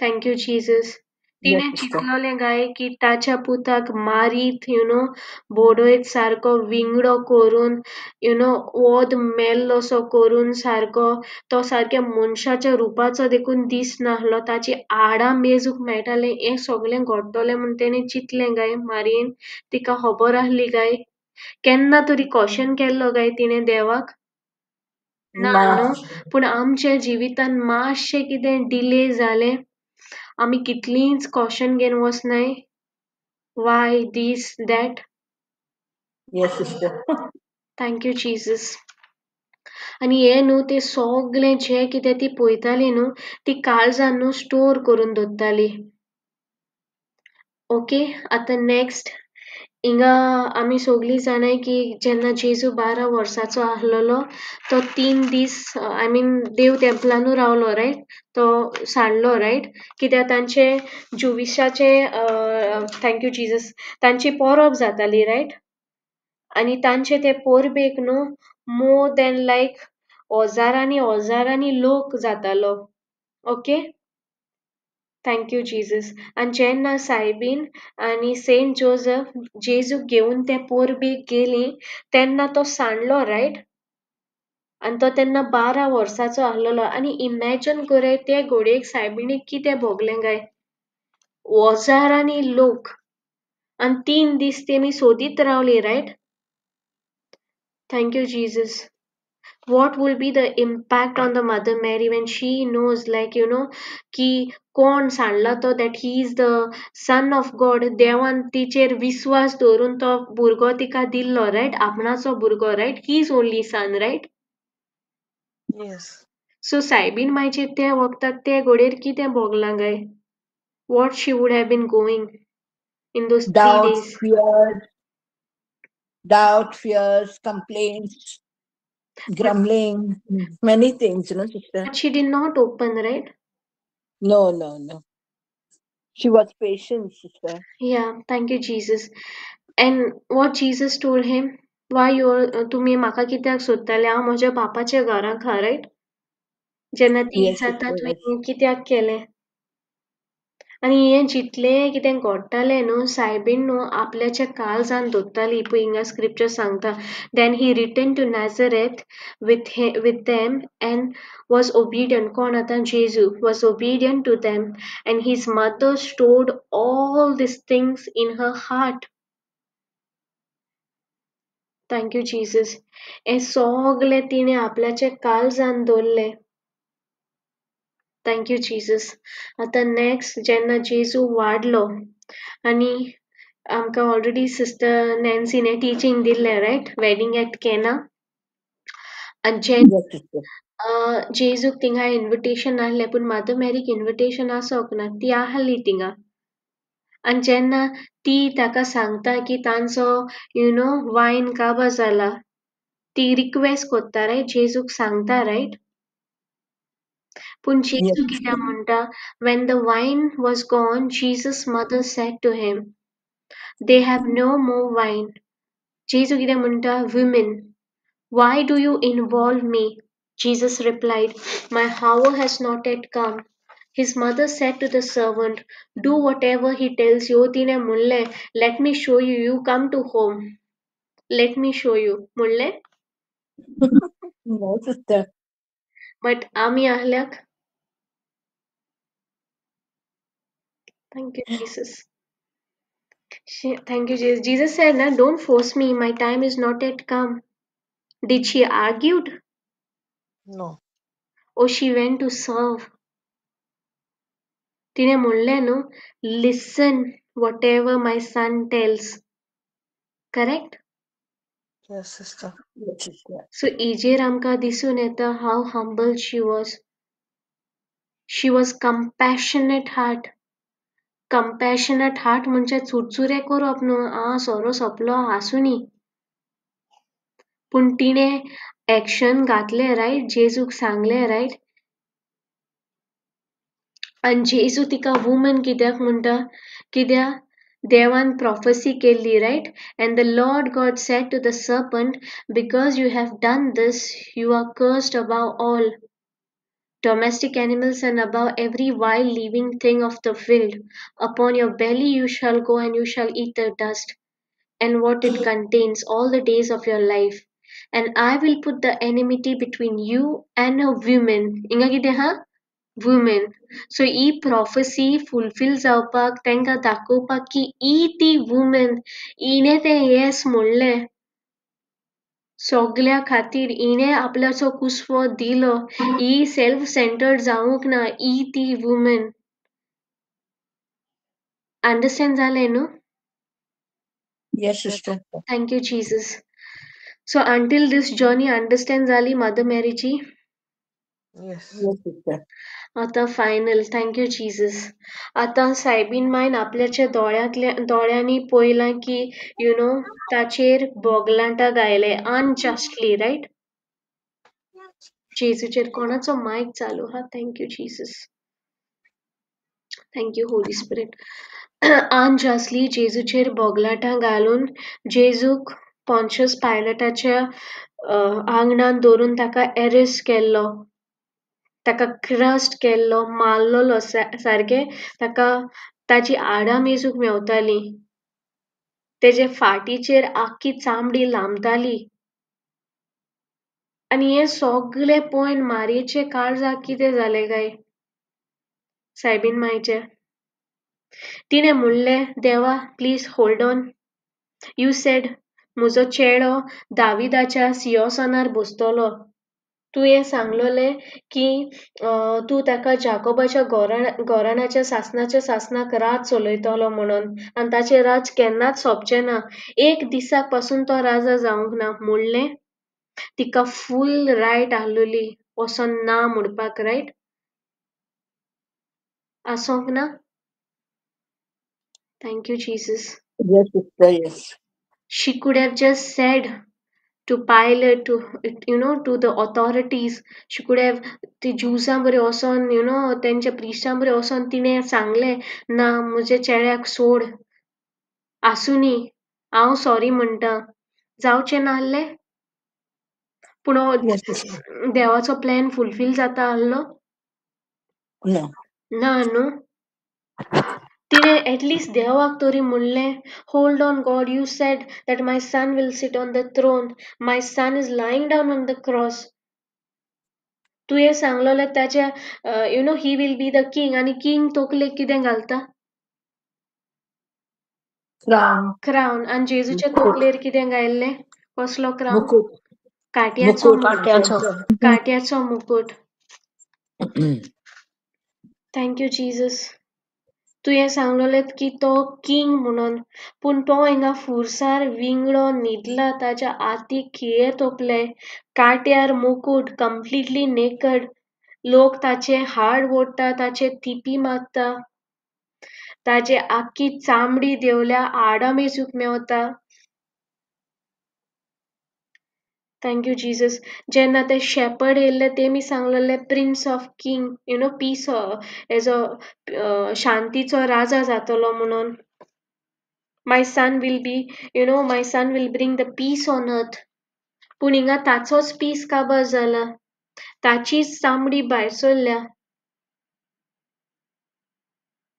Thank you Jesus. Yes, तिणें sister. चिंतलोलें काय की ताच्या पुताक मारीत, you know, बोडयत, सारको विंगडो करून, you know, वोद मेल्लोसो करून, सारको तो सारक्या मनशाच्या रुपाचो देखून दिसनासलो, ताची हाडां मेजूंक मेळटालें, हें सगळें घडटलें म्हूण तेणें चिंतलें काय मारयेन? तिका खबर आसली काय? केन्ना तरी क्वेश्चन केल्लो काय तिणें देवाक? ना ना. न्हू. पूण आमच्या जिवितान मातशें कितें डिले जालें, आमी कितलींच क्वेश्चन घेवन वचनाय, why this that. Yes, sister. Thank you Jesus. आनी हें न्हू तें सगळें जें कितें ती पळयताली न्हू, ती काळजान न्हू स्टोर करून दवरताली. ओके, आतां नेक्स्ट हिंगा आमी सगळीं जाणाय की जेन्ना जेजू 12 वर्सांचो आसलेलो तो 3 दीस, I mean देव टेम्पलानू रावलो, रायट? तो सांडलो, रायट? कित्याक तांचे जुविशाचे, thank you Jesus, तांची परब जाताली, रायट? आनी तांचे ते परबेक न्हू मोर दॅन लायक हजारांनी हजारांनी लोक जातालो. Okay, thank you Jesus. आनी जेन्ना सायबीन आनी सेंट जोजफ जेजूक घेवन ते परबेक गेली तेन्ना तो सांडलो, रायट? आनी तो तेन्ना 12 वर्सांचो आसलेलो. आनी इमॅजन कराय ते घडयेक सायबिणीक कितें भोगलें काय? हजारांनी लोक आनी 3 दीस तेमी सोदीत रावली, right? Thank you Jesus. What will be the impact on the Mother Mary when she knows, like, you know, की कोण सांडला तो, that he is the son of God. देवान तिचेर विस्वास दवरून तो भुरगो तिका दिल्लो, रायट? आपणाचो भुरगो, right? He is only son, right? Yes. So soybean मायचेर ते वखदाक ते घडयेर कितें भोगलां काय? What she would have been going in those 3 Doubts, days? fears, doubt, fears, complaints, grumbling, many things, you know, sister. But she did not open, right? No, no, no. She was patient, sister. Yeah, thank you, Jesus. And what Jesus told him, why you are, तुमी म्हाका कित्याक सोदताले? हांव म्हज्या बापाच्या घराक हा, रायट? जेन्ना ती Yes, जाता sister, yes. तुवें कित्याक केलें? आनी हें जितलें कितें घडटालें न्हू, सायबीन न्हू आपल्याच्या काळजान दवरताली. पळय हिंगा स्क्रिप्चर सांगता, then he return to Nazareth with them and was obedient. कोण आतां? जेजू was obedient to them and his mother stored all these things in her heart. Thank you Jesus. हें सगलें तिणें आपल्याच्या काळजान दवरलें. Thank you Jesus. आतां नेक्स्ट जेन्ना जेजू वाडलो आनी आमकां ऑलरेडी सिस्टर नॅन्सीने टिचींग दिल्लें, रायट? वेडींग एट केना. आनी जेन्ना Yes, sister. जेजूक थिंगा इन्विटेशन आहलें, पूण मदर मॅरीक इन्विटेशन आसोंक ना, ती आहली थिंगा. आनी जेन्ना ती ताका सांगता की तांचो, you know, वायन काबार जाला, ती रिक्वेस्ट कोत्ता, रायट? जेजूक सांगता, रायट? पूण Yes, जेजू कित्याक sister. म्हणटा, when the wine was gone, Jesus mother said to him, they have no more wine. जेजू कितें म्हणटा, women, why do you involve me? Jesus replied, my hour has not yet come. His mother said to the servant, do whatever he tells you. तिणें म्हणलें, let me show you, you come to home, let me show you म्हणलें. No, sister. But आमी आहल्याक, thank you Jesus. Thank you, Jesus. Jesus said, "Now don't force me. My time is not yet come." Did she argued? No. Or she went to serve? तिणें म्हणलें न्हू, listen whatever my son tells. Correct? Yes, sister. Yes, sister. So हिजेर आमकां दिसून येता how humble she was. She was compassionate heart. Compassionate heart म्हणजे चुरचुरे करप न्हू, आं सोरो सोंपलो आसूं. पूण तिणें एक्शन घातलें रायट, जेजूक सांगलें रायट. आनी जेजू तिका वुमन कित्याक म्हणटा? कित्याक देवान प्रोफेसी केल्ली, right? And the Lord God said to the serpent, because you have done this, you are cursed above all domestic animals and above every wild living thing of the field. Upon your belly you shall go and you shall eat the dust and what it contains all the days of your life. And I will put the enmity between you and a woman. हिंगा कितें आहा? Woman. So he prophecy fulfil जावपाक तांकां दाखोवपाक की ही ती वुमन, हिणें तें येस म्हणलें सगल्या खातीर, हिणें आपल्याचो कुसवो दिलो, ही सेल्फ सेंटर्ड जावंक ना, ही ती वुमन. अंडरस्टँड जालें न्हू? Yes, sister. Thank you, Jesus. So until this journey understand जाली मदर मॅरीची? Yes. Yes, sister. आतां फायनल. Thank you Jesus. आतां सायबीन मायन आपल्याच्या दोळ्यांतल्या दोळ्यांनी पळयलां की you know ताचेर बोगलांटां गायले अनजस्टली, रायट? जेजूचेर कोणाचो मायक चालू आहा? Thank you Jesus, thank you Holy Spirit. Unjustly जेजूचेर बोगलाटां घालून जेजूक पॉन्शियस पायलटाच्या आंगणान दवरून ताका एरेस्ट केल्लो, ताका क्रस्ट केल्लो, मारलेलो सारकें, ताका ताची हाडां मेजूंक मेवतालीं, तेजे फाटीचेर आख्खी चामडी लांबताली. आनी हें सगलें पळोवन मारयेचें काळजाक कितें जालें काय सायबीन मायचें? तिणें म्हणलें, देवा please hold on, you said म्हजो चेडो दाविदाच्या सिंहासनार बसतलो, तुवें सांगलोलें की तूं ताका जाकोबाच्या घराण्याच्या सासणाच्या सासणाक राज चलयतलो म्हणून, आनी ताचें राज केन्नाच सोंपचें ना, एक दिसाक पासून तो राजा जावंक ना म्हणलें. तिका फूल रायट आसलोली वचोन ना म्हणपाक, रायट आसोंक ना? Thank you Jesus. Yes, sister, yes. She could have just said to Pilate, to you know, to the authorities, she could have ती ज्यूसां बरें वचोन, you know, तेंच्या प्रिस्टां बरें वचोन तिणें सांगलें, ना म्हज्या चेड्याक सोड, आसूं नी, हांव सॉरी म्हणटा, जावचें ना आहलें? पूण Yes, sister. देवाचो प्लॅन फुलफील जाता आहलो? No. ना न्हू? तिणें एटलिस्ट देवाक तरी म्हणलें, hold on God, you said that my son will sit on the throne, my son is lying down on the cross, तुवें सांगलोलें ताच्या you know he will be the king, आनी किंग तकलेक कितें घालता? Crown. Crown. आनी जेजूच्या मुकुट. तकलेर कितें घायल्लें? कसलो क्रावन? मुकुट. कांट्याचो मुकुट. कांट्याचो. कांट्याचो मुकुट. Thank you Jesus. तुवें सांगलोलें की तो किंग म्हणून, पूण तो हिंगा फुरसार विंगडो न्हिदला, ताच्या हातीक खिळे तोपले, कांट्यार मुकूट, कंप्लिटली नेकड, लोक ताचें हाड ओडटा, ताचे थिपी मारता, ताजे आख्खी चामडी देंवल्या, हाडां मेजूंक मेवता. Thank you Jesus. जेन्ना ते शेपर्ड येयल्ले तेमी सांगलेले prince of king, you know, peace as a शांतीचो राजा जातलो म्हणून, my son will be, you know, my son will bring the peace on earth. पूण हिंगा ताचोच पीस काबार जाला, ताचीच चामडी भायर सरल्या.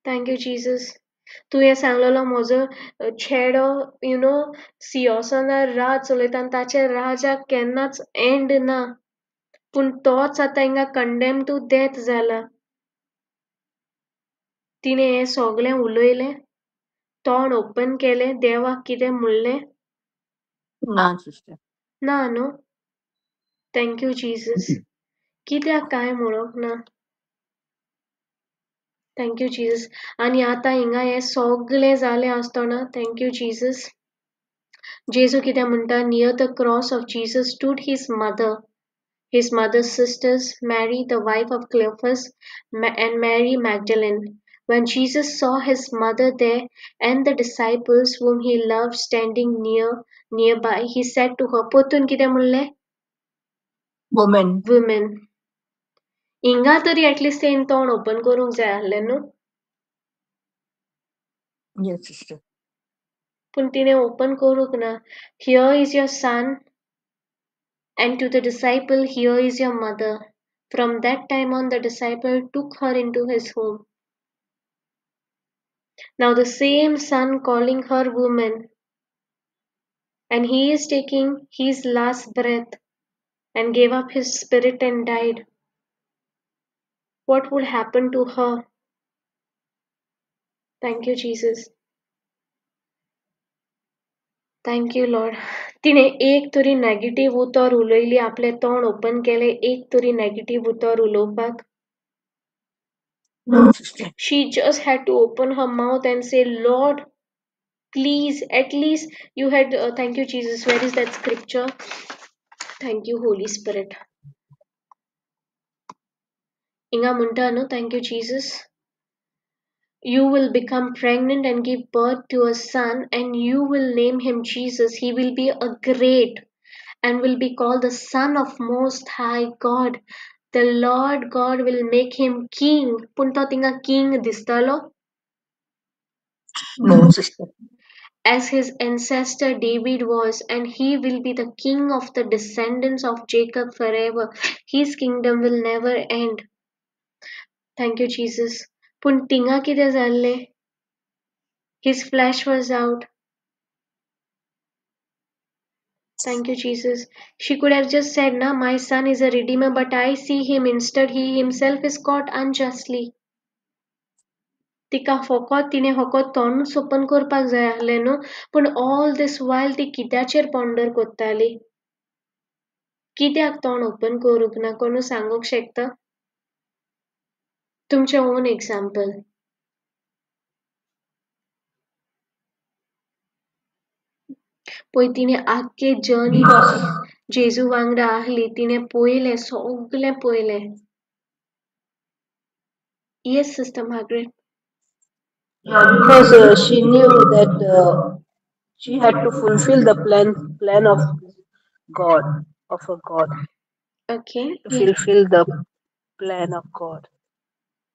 Thank you Jesus. तुवें सांगलेलो म्हजो चेडो, you know, सिंहासनार राज चलयता आनी ताच्या राजाक केन्नाच एंड ना, पूण तोच आतां हिंगा कंडेम टू डेथ जाला. तिणें हें सगळें उलयलें, तोंड ओपन केलें देवाक कितें म्हणलें? ना सिस्टर. ना न्हू? Thank you Jesus. कित्याक कांय म्हणूंक ना? Thank you Jesus. आनी आतां हिंगा हें सगळें जालें आसतना thank you Jesus, जेजू कितें म्हणटा, near the cross of Jesus stood his mother, his mother's sisters, Mary the wife of Cleophas, and Mary Magdalene. When Jesus saw his mother there and the disciples whom he loved standing nearby, he said to her, पोतून कितें म्हणलें? Woman. Woman. हिंगा तरी एटलिस्ट तेणें तोंड ओपन करूंक जाय आसलें न्हू? Yes sister. पूण तिणें ओपन करूंक ना. Here is your son, and to the disciple, here is your mother. From that time on, the disciple took her into his home. Now the same son calling her woman, and he is taking his last breath and gave up his spirit and died. What would happen to her? Thank you, Jesus. Thank you, Lord. तिणें एक तरी नेगेटीव उतर उलयली, आपलें तोंड ओपन केलें एक तरी नेगेटीव उतर उलोवपाक? No sister. She just had to open her mouth and say, Lord, please, at least you had, thank you, Jesus. Where is that scripture? Thank you, Holy Spirit. Inga munta no, thank you, Jesus. You will become pregnant and give birth to a son, and you will name him Jesus. He will be a great and will be called the Son of Most High God. The Lord God will make him king. Pun to tinga king distalo? No sister. As his ancestor David was, and he will be the king of the descendants of Jacob forever. His kingdom will never end. Thank you, Jesus. Pun tinga kite jalle? His flesh was out. Thank you, Jesus. She could have just said, na, my son is a redeemer, but I see him instead. He himself is caught unjustly. तिका फकत तिणें फकत तोंडूच ओपन करपाक जाय आसलें न्हू, पूण ऑल this वायल ती कित्याचेर पॉन्डर करताली? कित्याक तोंड ओपन करूंक ना? कोणू सांगूंक शकता? तुमचें ओन एग्जाम्पल. पळय तिणें आख्खे जर्नी जेजू वांगडा आहली, तिणें पळयलें, सगळें पळयलें. Yes sister Margaret. Because she knew that she had to fulfill the plan of God, of a God. Okay. To fulfill the plan of God.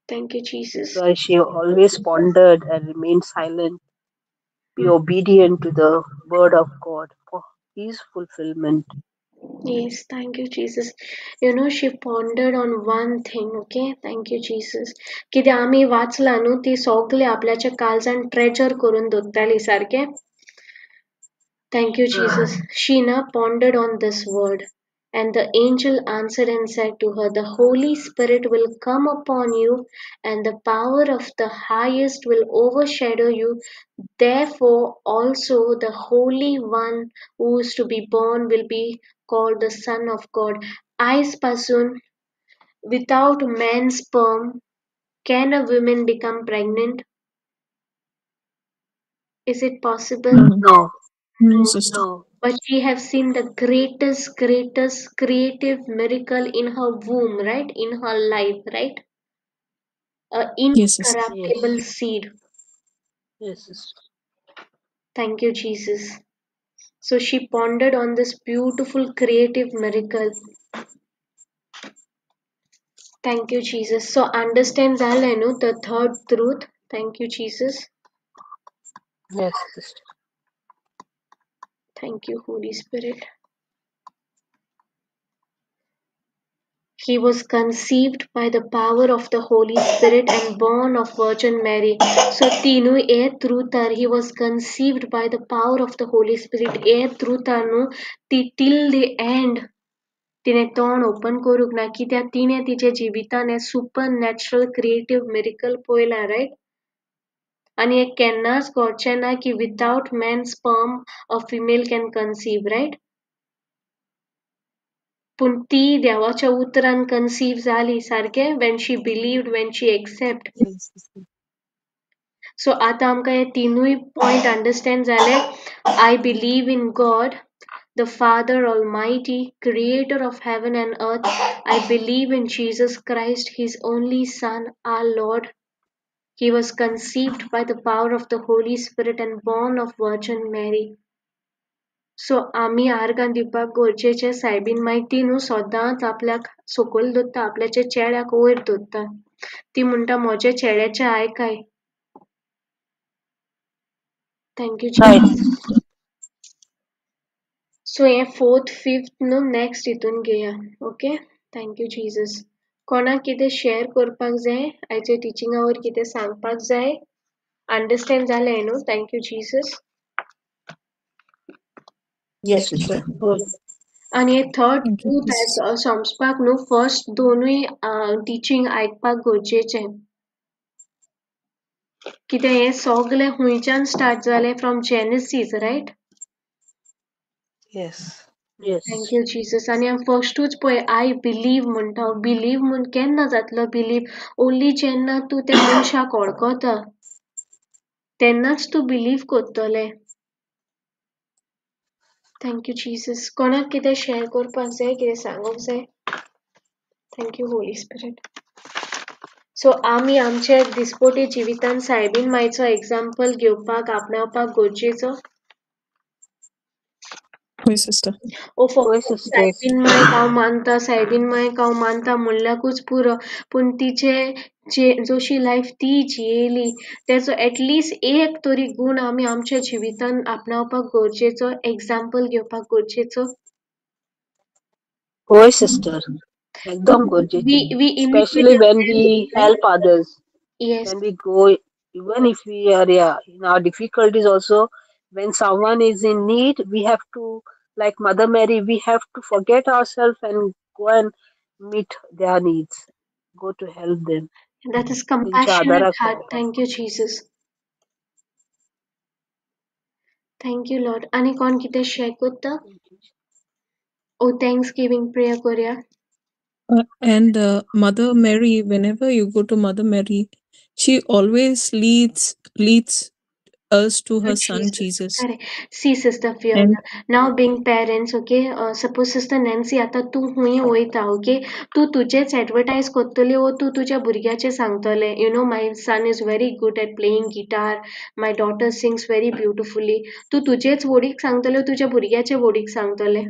Thank you, Jesus. So she always pondered and remained silent, be obedient to the word of God for his fulfillment. Yes, thank you, Jesus. You know, she pondered on one thing, okay? Thank you, Jesus. कित्याक आमी वाचला न्हू, ती सगळे आपल्याच्या काळजान ट्रेजर करून दवरताली सारकें. Thank you, Jesus. She now pondered on this word. And the angel answered and said to her, the Holy Spirit will come upon you, and the power of the highest will overshadow you. Therefore also the Holy One who is to be born will be called the Son of God. Eyes pasun, without man's sperm, can a woman become pregnant? Is it possible? No. No, sister. No. But she have seen the greatest creative miracle in her womb, right? In her life, right? A Yes, sister. incorruptible Yes. seed. Yes, sister. Thank you, Jesus. So she pondered on this beautiful creative miracle. Thank you, Jesus. So understand जालें न्हू the third truth. Thank you, Jesus. Yes, sister. Thank you, Holy Spirit. He was conceived by the power of the Holy Spirit and born of Virgin Mary. So tinu e truthar, he was conceived by the power of the Holy Spirit. E truthar nu ti till the end. तिने तोंड ओपन करूंक ना, कित्याक तिणे तिच्या जिवितान हें सुपर नॅचरल क्रिएटीव मिरेकल पळयलां, रायट? आनी हें केन्नाच घडचें ना की without man sperm a female can conceive, right? पूण ती देवाच्या उतरान कन्सीव जाली, सारकें? When she believed, when she accept. Yes, sister. So आतां आमकां हे तिनूय पॉयंट अंडरस्टँड जाले. I believe in God, the Father Almighty, creator of heaven and earth. I believe in Jesus Christ, his only Son, our Lord. He was conceived by the power of the Holy Spirit and born of Virgin Mary. So आमी आर्गां दिवपाक गरजेचें सायबीन माय ती न्हू सदांच आपल्याक सकयल दवरता, आपल्याच्या चेड्याक वयर दवरता. ती म्हणटा म्हज्या चेड्याचें आयकाय. Thank you Right. Jesus. So हें फोर्थ फिफ्थ न्हू नॅक्स्ट हितून घेया. Okay, thank you Jesus. कोणाक कितें शेअर करपाक जाय आयच्या टिचिंगा वयर, कितें सांगपाक जाय? अंडरस्टँड जालें न्हू? Thank you Jesus. Yes, sister. आनी हे third Thank you, truth Jesus. समजपाक न्हू फर्स्ट दोनूय टिचींग आयकपाक गरजेचें. कित्याक हें सगलें खुंयच्यान स्टार्ट जालें? From Genesis, right? Yes. Yes. Thank you Jesus. आनी हांव फर्स्टूच पळय I believe म्हणटा. बिलीव म्हूण केन्ना जातलो बिलीव? ओन्ली जेन्ना तूं त्या मनशाक वळखता तेन्नाच तूं बिलीव करतलें. Thank you Jesus. कोणाक कितें शेअर करपाक जाय, कितें सांगूंक जाय? Thank you Holi spirit. So आमी आमच्या दिसपटी जिवितान सायबीन मायचो एग्जाम्पल घेवपाक, आपणावपाक गरजेचो. हय सिस्टर. ओ होय फक्त सिस्टर. सायबीन मायक हांव मानता, सायबीन मायक हांव मानता म्हणल्याकूच पुरो, पूण तिचे जे जशी लायफ ती जियेली तेजो एटलिस्ट एक तरी गूण आमी आमच्या जिवितान आपणावपाक गरजेचो, एग्जाम्पल घेवपाक गरजेचो. होय सिस्टर, एकदम गरजेचें. We imitate Especially when we help others, Yes. when we go, even if we are, yeah, in our difficulties also, when someone is in need, we have to, like Mother Mary, we have to forget ourselves and go and meet their needs, go to help them. That is तेंच्या compassionate आदाराक heart. पावपाक. Thank you Jesus. Thank you Lord. आनी कोण कितें शेअर करता? ओ thanks giving prayer करूया. And Mother Mary, whenever you go to Mother Mary, she always leads us to To her son Jesus. Jesus. Correct. See, Sister Fiona, And now being parents, okay, suppose Sister Nancy, आतां तूं खूंय वयता, okay, तूं तुजेच एडवर्टायज करतली वो तूं तुज्या भुरग्याचें सांगतलें, you know, my son is very good at playing guitar, my daughter sings very beautifully. तूं तुजेच वोडीक सांगतलें वो तुज्या भुरग्याचे वोडीक सांगतलें?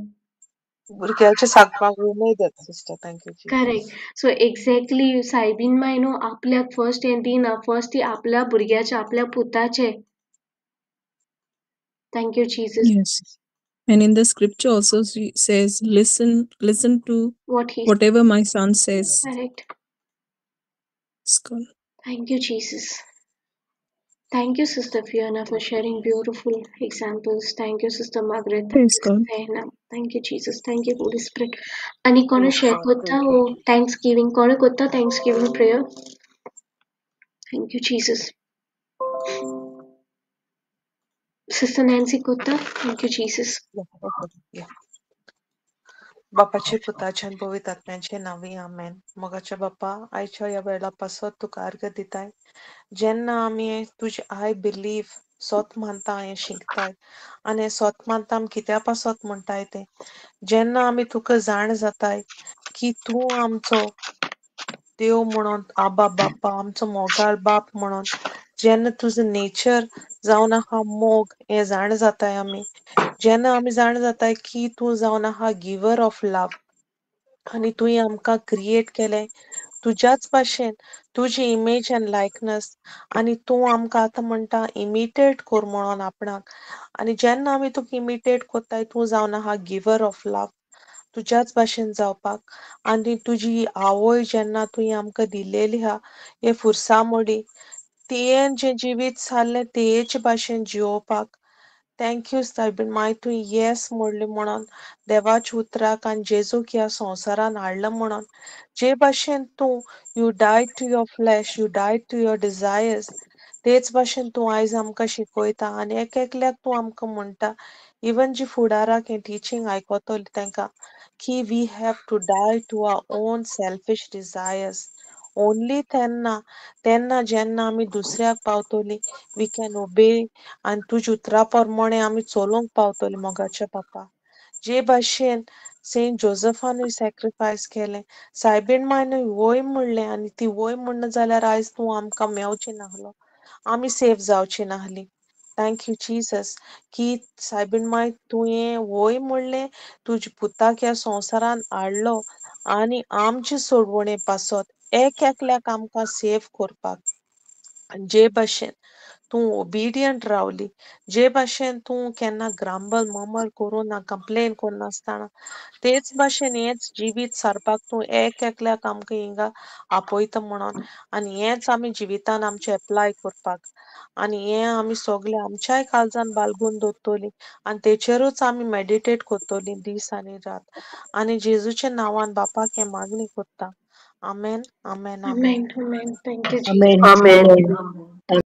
भुरग्याचे सांगपाक उमेद येता sister. Thank you correct. Jesus. So exactly soybean माय न्हू आपल्याक फर्स्ट हें दिना, फर्स्ट ती आपल्या भुरग्याचे, आपल्या पुताचे. Thank you Jesus. Yes. And in the scripture also she says, listen to What he whatever my son says. Correct. School. Thank you, Jesus. Thank you, Sister Fiona, for sharing beautiful examples. Thank you, Sister Margaret. Thank Praise you, God. Sister Hannah. Thank you, Jesus. Thank you, Holy Spirit. आनी कोण Praise share God. करता Thank you, O Jesus. Thanksgiving? कोण करता Thanksgiving prayer? Thank you, Jesus. Sister Nancy करता? Thank you, Jesus. Yeah, okay, yeah. बापाचे पुताचे आनी पवित्र आत्म्याचे नांवी आमेन. मोगाच्या बापा, आयच्या ह्या वेळा पासत तुका अर्घ दिताय. जेन्ना आमी तुजें I believe सोत मानता हें शिकताय आनी हें सोत मानता आमी कित्या पासत म्हणटाय तें, जेन्ना आमी तुका जाण जाताय की तूं आमचो देव म्हणून, आबा बापा आमचो मोगाळ बाप म्हणून, जेन्ना तुजो नेचर जावन आहा मोग हें जाण जाताय आमी, जेन्ना आमी जाण जाताय की तूं जावन आहा गिवर ऑफ लव आनी तुवें आमकां क्रिएट केलें तुज्याच भाशेन, तुजी इमेज एंड लायकनस, आनी तूं आमकां आतां म्हणटा इमिटेट कर म्हणून आपणाक. आनी जेन्ना आमी तुका इमिटेट कोत्ताय तूं जावन आहा गिवर ऑफ लव तुज्याच भाशेन जावपाक. आनी तुजी आवय जेन्ना तुवें आमकां दिलेली आहा हे फुरसा मोडी, तियेन जें जिवीत सारलें तेच भाशेन जियोवपाक. Thank you सायबीण माय, तुवें येस म्हणलें म्हणून देवाच्या उतराक आनी जेजूक ह्या संवसारान हाडलो म्हणून. जे भाशेन तूं you died to your flesh, you died to your desires, तेच भाशेन तूं आयज आमकां शिकयता आनी एक एकल्याक तूं आमकां म्हणटा, इवन जी फुडाराक हें टिचींग आयकतली तांकां, की we have to die to our own selfish desires. Only तेन्ना तेन्ना जेन्ना आमी दुसऱ्याक पावतली, we can obey आनी तुज्या उतरा प्रमाणे आमी चलोवंक पावतली मोगाच्या बापा. जे भाशेन सेंट जोजफानूय सॅक्रिफायस केलें, सायबीण मायनूय वय म्हणलें आनी ती वय म्हणना जाल्यार आयज तूं आमकां मेवची नासलो, आमी सेफ जावची नासली. Thank you Jesus की सायबीण माय तुवें वय म्हणलें, तुज्या पुताक ह्या संवसारान हाडलो आनी आमचे सोडवणे पासत एक एकल्याक आमकां सेव करपाक. जे भाशेन तूं ओबिडियंट रावली, जे भाशेन तूं केन्ना ग्रांबल मर्मर करूं ना, कंप्लेन करनासतना, तेच भाशेन हेंच जिवीत सारपाक तूं एक एकल्याक आमकां हिंगा आपयता म्हणून, आनी हेंच आमी जिवितान आमचें एप्लाय करपाक, आनी हें आमी सगळे आमच्याय काळजान बाळगून दवरतलीं आनी तेचेरूच आमी मेडिटेट करतलीं दीस आनी रात. आनी जेजूच्या नांवान बापाक हें मागणी करता. आमेन, आमेन, आमेन. Amen. Amen. Thank you, Jesus. Amen. Amen. Amen. Amen.